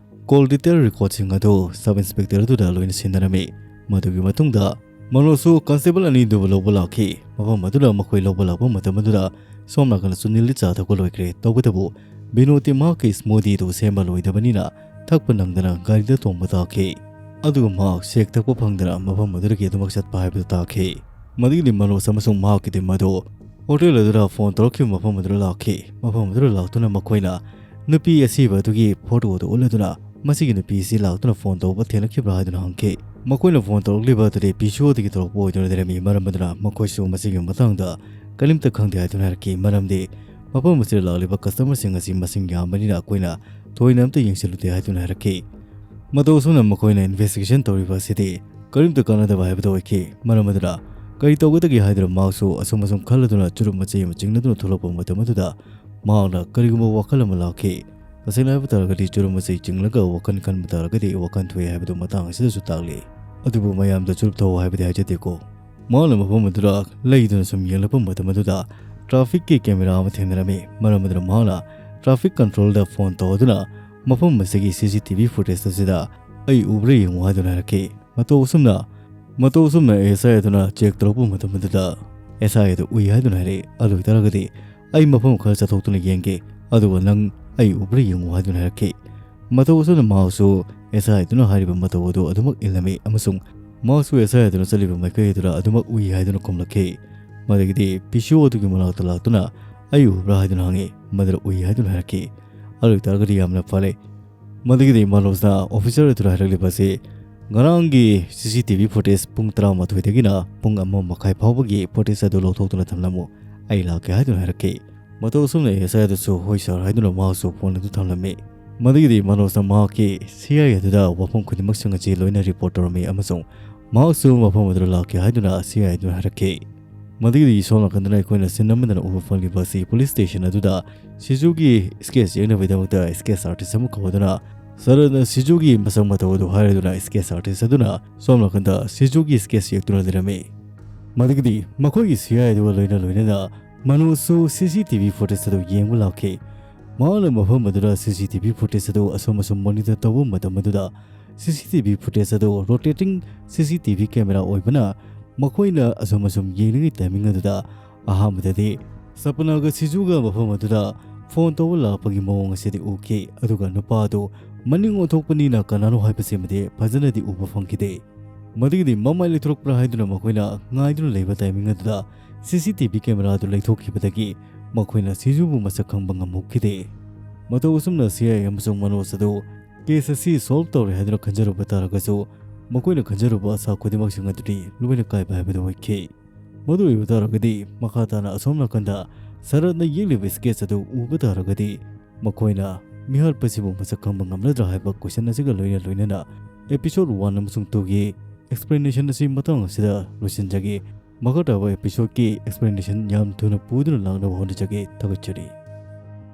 ꯀꯣꯜ ꯗꯤꯇꯦꯜ ꯔꯦꯀꯣꯔꯗꯁꯤꯡ ꯑꯗꯨ ꯁꯕ ꯏꯟꯁꯄꯦꯛꯇꯔ ꯑꯗꯨꯗ ꯂꯣꯏꯅ ꯁꯤꯟꯅꯔꯝꯃꯤ꯫ ꯃꯗꯨꯒꯤ ꯃꯇꯨꯡꯗ ꯃꯅꯣꯖꯁꯨ ꯀꯟꯁꯇꯦꯕꯜ ꯑꯅꯤꯗꯨꯕꯨ ꯂꯧꯕ ꯂꯥꯛꯈꯤ꯫ ꯃꯐꯝ ꯑꯗꯨꯗ ꯃꯈꯣꯏ ꯂꯧꯕ ꯂꯥꯛꯄ ꯃꯇꯝ ꯑꯗꯨꯗ ꯁꯣꯝ ꯅꯥꯀꯟꯗ ꯁꯨꯅꯤꯜꯗꯤ ꯆꯥ ꯊꯛꯄ ꯂꯣꯏꯈ꯭ꯔꯦ꯫ ꯇꯧꯕꯇꯕꯨ ꯕꯤꯅꯣꯗꯇꯤ ꯃꯍꯥꯛꯀꯤ ꯁ꯭ꯃꯨꯗꯤꯗꯨ ꯁꯦꯝꯕ ꯂꯣꯏꯗꯕꯅꯤꯅ ꯊꯛꯄ ꯅꯪꯗꯅ ꯒꯥꯔꯤꯗ ꯇꯣꯡꯕ ꯇꯥꯈꯤ꯫ ꯑꯗꯨꯒ ꯃꯍꯥꯛ ꯁꯦꯛ ꯊꯛꯄ ꯐꯪꯗꯅ ꯃꯐꯝ ꯑꯗꯨꯗꯒꯤ ꯑꯗꯨꯃꯛ ꯆꯠꯄ ꯍꯥꯏꯕꯗꯨ ꯇꯥꯈꯤ꯫ ꯃꯗꯨꯒꯤꯗꯤ ꯃꯅꯣꯖ ꯑꯃꯁꯨꯡ ꯃꯍꯥꯛꯀꯤ ꯇꯤꯝ ꯑꯗꯨ ꯍꯣꯇꯦꯜ ꯑꯗꯨꯗ ꯐꯣꯟ ꯇꯧꯔꯛꯈꯤꯕ ꯃꯐꯝ ꯑꯗꯨꯗ ꯂꯥꯛꯈꯤ꯫ ꯃꯐꯝ ꯑꯗꯨꯗ ꯂꯥꯛꯇꯨꯅ ꯃꯈꯣꯏꯅ ꯅꯨꯄꯤ ꯑꯁꯤꯕ ꯑꯗꯨꯒꯤ ꯐꯣꯇꯣ ꯑꯗꯨ ꯎꯠꯂꯗꯨꯅ ꯃꯁꯤꯒꯤ ꯅꯨꯄꯤ ꯑꯁꯤ ꯂꯥꯛꯇꯨꯅ ꯐꯣꯟ ꯇꯧꯕ ꯊꯦꯡꯅꯈꯤꯕ꯭ꯔꯥ ꯍꯥꯏꯗꯨꯅ ꯍꯪꯈꯤ꯫ ꯃꯈꯣꯏꯅ ꯐꯣꯟ ꯇꯧꯔꯛꯂꯤꯕ ꯑꯗꯨꯗꯤ ꯄꯤ ꯁꯤ ꯑꯣꯗꯒꯤ ꯇꯧꯔꯛꯄ ꯑꯣꯏꯗꯨꯅ ꯂꯩꯔꯝꯃꯤ꯫ ꯃꯔꯝ ꯑꯗꯨꯅ ꯃꯈꯣꯏꯁꯨ ꯃꯁꯤꯒꯤ ꯃꯇꯥꯡꯗ ꯀꯔꯤꯝꯇ ꯈꯪꯗꯦ ꯍꯥꯏꯗꯨꯅ ꯍꯥꯏꯔꯛꯈꯤ, ꯃꯔꯝꯗꯤ ꯃꯐꯝ ꯑꯁꯤꯗ ꯂꯥꯛꯂꯤꯕ ꯀꯁꯇꯃꯔꯁꯤꯡ ꯑꯁꯤ ꯃꯁꯤꯡ ꯌꯥꯝꯕꯅꯤꯅ ꯑꯩꯈꯣꯏꯅ ꯊꯣꯏꯅ ꯑꯝꯇ ꯌꯦꯡꯁꯤꯜꯂꯨꯗꯦ ꯍꯥꯏꯗꯨꯅ ꯍꯥꯏꯔꯛꯈꯤ꯫ ꯃꯇꯧ ꯑꯁꯨꯝꯅ ꯃꯈꯣꯏꯅ ꯏꯟꯚꯦꯁꯇꯤꯒꯦꯁꯟ ꯇꯧꯔꯤꯕ ꯑꯁꯤꯗꯤ ꯀꯔꯤꯝꯇ ꯀꯥꯟꯅꯗꯕ ꯍꯥꯏꯕꯗꯨ ꯑꯣꯏꯈꯤ꯫ ꯃꯔꯝ ꯑꯗꯨꯅ ꯀꯔꯤ ꯇꯧꯒꯗꯒꯦ ꯍꯥꯏꯗꯨꯅ ꯃꯍꯥꯛꯁꯨ ꯑꯁꯨꯝ ꯑꯁꯨꯝ ꯈꯜꯂꯗꯨꯅ ꯆꯨꯔꯨꯞ ꯃꯆꯩ ꯑꯃ ꯆꯤꯡꯅꯗꯨꯅ ꯊꯣꯛꯂꯛꯄ ꯃꯇꯝ ꯑꯗꯨꯗ ꯃꯍꯥꯛꯅ ꯀꯔꯤꯒꯨꯝꯕ ꯋꯥꯈꯜ ꯑꯃ ꯂꯥꯛꯈꯤ꯫ ꯇꯁꯦꯡꯅ ꯍꯥꯏꯕ ꯇꯥꯔꯒꯗꯤ ꯆꯨꯔꯨꯞ ꯃꯆꯩ ꯆꯤꯡꯂꯒ ꯋꯥꯈꯜ ꯈꯟꯕ ꯇꯥꯔꯒꯗꯤ ꯋꯥꯈꯜ ꯊꯣꯛꯑꯦ ꯍꯥꯏꯕꯗꯨ ꯃꯇꯥꯡ ꯑꯁꯤꯗꯁꯨ ꯇꯥꯛꯂꯤ꯫ ꯑꯗꯨꯕꯨ ꯃꯌꯥꯝꯗ ꯆꯨꯔꯨꯞ ꯊꯛꯑꯣ ꯍꯥꯏꯕꯗꯤ ꯍꯥꯏꯖꯗꯦꯀꯣ꯫ ꯃꯍꯥꯛꯅ ꯃꯐꯝ ꯑꯗꯨꯗ ꯂꯩꯗꯨꯅ ꯁꯨꯝ ꯌꯦꯡꯂꯛꯄ ꯃꯇꯝ ꯑꯗꯨꯗ ꯇ꯭ꯔꯥꯐꯤꯛꯀꯤ ꯀꯦꯃꯦꯔꯥ ꯑꯃ ꯊꯦꯡꯅꯔꯝꯃꯤ꯫ ꯃꯔꯝ ꯑꯗꯨꯅ ꯃꯍꯥꯛꯅ ꯇ꯭ꯔꯥꯐꯤꯛ ꯀꯟꯇ꯭ꯔꯣꯜꯗ ꯐꯣꯟ ꯇꯧꯗꯨꯅ ꯃꯐꯝ ꯑꯁꯤꯒꯤ ꯁꯤ ꯁꯤ ꯇꯤ ꯚꯤ ꯐꯨꯇꯦꯖ ꯑꯁꯤꯗ "ꯑꯩ ꯎꯕ꯭ꯔꯥ ꯌꯦꯡꯉꯨ" ꯍꯥꯏꯗꯨꯅ ꯍꯥꯏꯔꯛꯈꯤ꯫ ꯃꯇꯧ ꯑꯁꯨꯝꯅ, ꯃꯇꯧ ꯑꯁꯨꯝꯅ ꯑꯦꯁ ꯑꯥꯏ ꯑꯗꯨꯅ ꯆꯦꯛ ꯇꯧꯔꯛꯄ ꯃꯇꯝ ꯑꯗꯨꯗ ꯑꯦꯁ ꯑꯥꯏ ꯑꯗꯨ ꯎꯏ ꯍꯥꯏꯗꯨꯅ ꯍꯥꯏꯔꯛꯏ꯫ ꯑꯗꯨ ꯑꯣꯏꯇꯥꯔꯒꯗꯤ ꯑꯩ ꯃꯐꯝ ꯈꯔ ꯆꯠꯊꯣꯛꯇꯨꯅ ꯌꯦꯡꯒꯦ, ꯑꯗꯨꯒ ꯅꯪ ꯑꯩ ꯎꯕ꯭ꯔꯥ ꯌꯦꯡꯉꯨ ꯍꯥꯏꯗꯨꯅ ꯍꯥꯏꯔꯛꯈꯤ꯫ ꯃꯇꯧ ꯑꯁꯨꯝꯅ ꯃꯍꯥꯛꯁꯨ ꯑꯦꯁ ꯑꯥꯏ ꯑꯗꯨꯅ ꯍꯥꯏꯔꯤꯕ ꯃꯇꯧ ꯑꯗꯨ ꯑꯗꯨꯃꯛ ꯏꯜꯂꯝꯃꯤ ꯑꯃꯁꯨꯡ ꯃꯍꯥꯛꯁꯨ ꯑꯦꯁ ꯑꯥꯏ ꯑꯗꯨꯅ ꯆꯠꯂꯤꯕ ꯃꯥꯏꯀꯩ ꯑꯗꯨꯗ ꯑꯗꯨꯃꯛ ꯎꯏ ꯍꯥꯏꯗꯨꯅ ꯈꯨꯝꯂꯛꯈꯤ꯫ ꯃꯗꯒꯤꯗꯤ ꯄꯤ ꯁꯤ ꯑꯣ ꯑꯗꯨꯒꯤ ꯃꯅꯥꯛꯇ ꯂꯥꯛꯇꯨꯅ "ꯑꯩ ꯎꯕ꯭ꯔꯥ?" ꯍꯥꯏꯗꯨꯅ ꯍꯪꯉꯤ꯫ ꯃꯗꯨꯗ "ꯎꯏ" ꯍꯥꯏꯗꯨꯅ ꯍꯥꯏꯔꯛꯈꯤ꯫ ꯑꯗꯨ ꯑꯣꯏꯇꯥꯔꯒꯗꯤ ꯌꯥꯝꯅ ꯐꯔꯦ꯫ ꯃꯗꯒꯤꯗꯤ ꯃꯅꯣꯖꯅ ꯑꯣꯐꯤꯁꯔ ꯑꯗꯨꯗ ꯍꯥꯏꯔꯛꯂꯤꯕ ꯑꯁꯤ, "ꯉꯔꯥꯡꯒꯤ ꯁꯤ ꯁꯤ ꯇꯤ ꯚꯤ ꯐꯨꯇꯦꯖ ꯄꯨꯡ ꯇꯔꯥꯃꯥꯊꯣꯏꯗꯒꯤꯅ ꯄꯨꯡ ꯑꯃ ꯃꯈꯥꯏ ꯐꯥꯎꯕꯒꯤ ꯐꯨꯇꯦꯖ ꯑꯗꯨ ꯂꯧꯊꯣꯛꯇꯨꯅ ꯊꯝꯂꯝꯃꯨ꯫ ꯑꯩ ꯂꯥꯛꯀꯦ" ꯍꯥꯏꯗꯨꯅ ꯍꯥꯏꯔꯛꯈꯤ꯫ ꯃꯇꯧ ꯑꯁꯨꯝꯅ ꯑꯦꯁ ꯑꯥꯏ ꯑꯗꯨꯁꯨ "ꯍꯣꯏ ꯁꯥꯔ" ꯍꯥꯏꯗꯨꯅ ꯃꯍꯥꯛꯁꯨ ꯐꯣꯟ ꯑꯗꯨ ꯊꯝꯂꯝꯃꯤ꯫ ꯃꯗꯒꯤꯗꯤ ꯃꯅꯣꯖꯅ ꯃꯍꯥꯛꯀꯤ ꯁꯤ ꯑꯥꯏ ꯑꯗꯨꯗ ꯋꯥꯐꯝ ꯈꯨꯗꯤꯡꯃꯛꯁꯤꯡ ꯑꯁꯤ ꯂꯣꯏꯅ ꯔꯤꯄꯣꯔꯠ ꯇꯧꯔꯝꯃꯤ ꯑꯃꯁꯨꯡ ꯃꯍꯥꯛꯁꯨ ꯃꯐꯝ ꯑꯗꯨꯗ ꯂꯥꯛꯀꯦ ꯍꯥꯏꯗꯨꯅ ꯁꯤ ꯑꯥꯏ ꯑꯗꯨꯅ ꯍꯥꯏꯔꯛꯈꯤ꯫ ꯃꯗꯒꯤꯗꯤ ꯁꯣꯝ ꯅꯥꯀꯟꯗꯅ ꯑꯩꯈꯣꯏꯅ ꯁꯤꯟ ꯑꯃꯗꯅ ꯎꯕ ꯐꯪꯂꯤꯕ ꯑꯁꯤ ꯄꯨꯂꯤꯁ ꯁ꯭ꯇꯦꯁꯟ ꯑꯗꯨꯗ ꯁꯤꯖꯨꯒꯤ ꯁ꯭ꯀꯦꯠꯆ ꯌꯦꯛꯅꯕꯒꯤꯗꯃꯛꯇ ꯁ꯭ꯀꯦꯠꯆ ꯑꯥꯔꯇꯤꯁ ꯑꯃ ꯀꯧꯗꯨꯅ ꯁꯔꯠꯅ ꯁꯤꯖꯨꯒꯤ ꯃꯁꯛ ꯃꯇꯧ ꯑꯗꯨ ꯍꯥꯏꯔꯗꯨꯅ ꯁ꯭ꯀꯦꯠꯆ ꯑꯥꯔꯇꯤꯁ ꯑꯗꯨꯅ ꯁꯣꯝ ꯅꯥꯀꯟꯗ ꯁꯤꯖꯨꯒꯤ ꯁ꯭ꯀꯦꯠꯆ ꯌꯦꯛꯇꯨꯅ ꯂꯩꯔꯝꯃꯤ꯫ ꯃꯗꯒꯤꯗꯤ ꯃꯈꯣꯏꯒꯤ ꯁꯤ ꯑꯥꯏ ꯑꯗꯨꯒ ꯂꯣꯏꯅ ꯂꯣꯏꯅꯅ ꯃꯅꯣꯖꯁꯨ ꯁꯤ ꯁꯤ ꯇꯤ ꯚꯤ ꯐꯨꯇꯦꯖ ꯑꯗꯨ ꯌꯦꯡꯕ ꯂꯥꯛꯈꯤ꯫ ꯃꯍꯥꯛꯅ ꯃꯐꯝ ꯑꯗꯨꯗ ꯁꯤ ꯁꯤ ꯇꯤ ꯚꯤ ꯐꯨꯇꯦꯖ ꯑꯗꯨ ꯑꯁꯨꯝ ꯑꯁꯨꯝ ꯃꯣꯅꯤꯇꯔ ꯇꯧꯕ ꯃꯇꯝ ꯑꯗꯨꯗ ꯁꯤ ꯁꯤ ꯇꯤ ꯚꯤ ꯐꯨꯇꯦꯖ ꯑꯗꯨ ꯔꯣꯇꯦꯇꯤꯡ ꯁꯤ ꯁꯤ ꯇꯤ ꯚꯤ ꯀꯦꯃꯦꯔꯥ ꯑꯣꯏꯕꯅ ꯃꯈꯣꯏꯅ ꯑꯁꯨꯝ ꯑꯁꯨꯝ ꯌꯦꯡꯂꯤꯉꯩ ꯇꯥꯏꯃꯤꯡ ꯑꯗꯨꯗ ꯑꯍꯥꯟꯕꯗꯗꯤ ꯁꯄꯅꯥꯒ ꯁꯤꯖꯨꯒ ꯃꯐꯝ ꯑꯗꯨꯗ ꯐꯣꯟ ꯇꯧꯕ ꯂꯥꯛꯄꯒꯤ ꯃꯑꯣꯡ ꯑꯁꯤꯗꯤ ꯎꯈꯤ, ꯑꯗꯨꯒ ꯅꯨꯄꯥ ꯑꯗꯨ ꯃꯅꯤꯡ ꯑꯣꯟꯊꯣꯛꯄꯅꯤꯅ ꯀꯅꯥꯅꯣ ꯍꯥꯏꯕꯁꯤꯃꯗꯤ ꯐꯖꯅꯗꯤ ꯎꯕ ꯐꯪꯈꯤꯗꯦ꯫ ꯃꯗꯒꯤꯗꯤ ꯃꯃꯥꯏ ꯂꯩꯊꯣꯔꯛꯄ꯭ꯔꯥ ꯍꯥꯏꯗꯨꯅ ꯃꯈꯣꯏꯅ ꯉꯥꯏꯗꯨꯅ ꯂꯩꯕ ꯇꯥꯏꯃꯤꯡ ꯑꯗꯨꯗ ꯁꯤ ꯁꯤ ꯇꯤ ꯚꯤ ꯀꯦꯃꯦꯔꯥ ꯑꯗꯨ ꯂꯩꯊꯣꯛꯈꯤꯕꯗꯒꯤ ꯃꯈꯣꯏꯅ ꯁꯤꯖꯨꯕꯨ ꯃꯁꯛ ꯈꯪꯕ ꯉꯝꯍꯧꯈꯤꯗꯦ꯫ ꯃꯇꯧ ꯑꯁꯨꯝꯅ ꯁꯤ ꯑꯥꯏ ꯑꯃꯁꯨꯡ ꯃꯅꯣꯖ ꯑꯗꯨ ꯀꯦꯁ ꯑꯁꯤ ꯁꯣꯜꯕ ꯇꯧꯔꯦ ꯍꯥꯏꯗꯨꯅ ꯈꯟꯖꯔꯨꯕ ꯇꯥꯔꯒꯁꯨ ꯃꯈꯣꯏꯅ ꯈꯟꯖꯔꯨꯕ ꯑꯁꯥ ꯈꯨꯗꯤꯡꯃꯛꯁꯤꯡ ꯑꯗꯨꯗꯤ ꯂꯣꯏꯅ ꯀꯥꯏꯕ ꯍꯥꯏꯕꯗꯨ ꯑꯣꯏꯈꯤ꯫ ꯃꯗꯨ ꯑꯣꯏꯕ ꯇꯥꯔꯒꯗꯤ ꯃꯈꯥ ꯇꯥꯅ ꯑꯁꯣꯝ ꯅꯥꯀꯟꯗ ꯁꯔꯠꯅ ꯌꯦꯛꯂꯤꯕ ꯁ꯭ꯀꯦꯠꯆ ꯑꯗꯨ ꯎꯕ ꯇꯥꯔꯒꯗꯤ ꯃꯈꯣꯏꯅ ꯃꯤꯍꯥꯠꯄꯁꯤꯕꯨ ꯃꯁꯛ ꯈꯪꯕ ꯉꯝꯂꯗ꯭ꯔꯥ ꯍꯥꯏꯕ ꯀꯣꯏꯁꯟ ꯑꯁꯤꯒ ꯂꯣꯏꯅ ꯂꯣꯏꯅꯅ ꯑꯦꯄꯤꯁꯣꯗ ꯋꯥꯟ ꯑꯃꯁꯨꯡ ꯇꯨꯒꯤ ꯑꯦꯛꯁꯄ꯭ꯂꯦꯅꯦꯁꯟ ꯑꯁꯤ ꯃꯇꯥꯡ ꯑꯁꯤꯗ ꯂꯣꯏꯁꯤꯟꯖꯒꯦ꯫ ꯃꯈꯥ ꯇꯥꯕ ꯑꯦꯄꯤꯁꯣꯗꯀꯤ ꯑꯦꯛꯁꯄ꯭ꯂꯦꯅꯦꯁꯟ ꯌꯥꯝ ꯊꯨꯅ ꯄꯨꯗꯨꯅ ꯂꯥꯛꯅꯕ ꯍꯣꯠꯅꯖꯒꯦ꯫ ꯊꯥꯒꯠꯆꯔꯤ꯫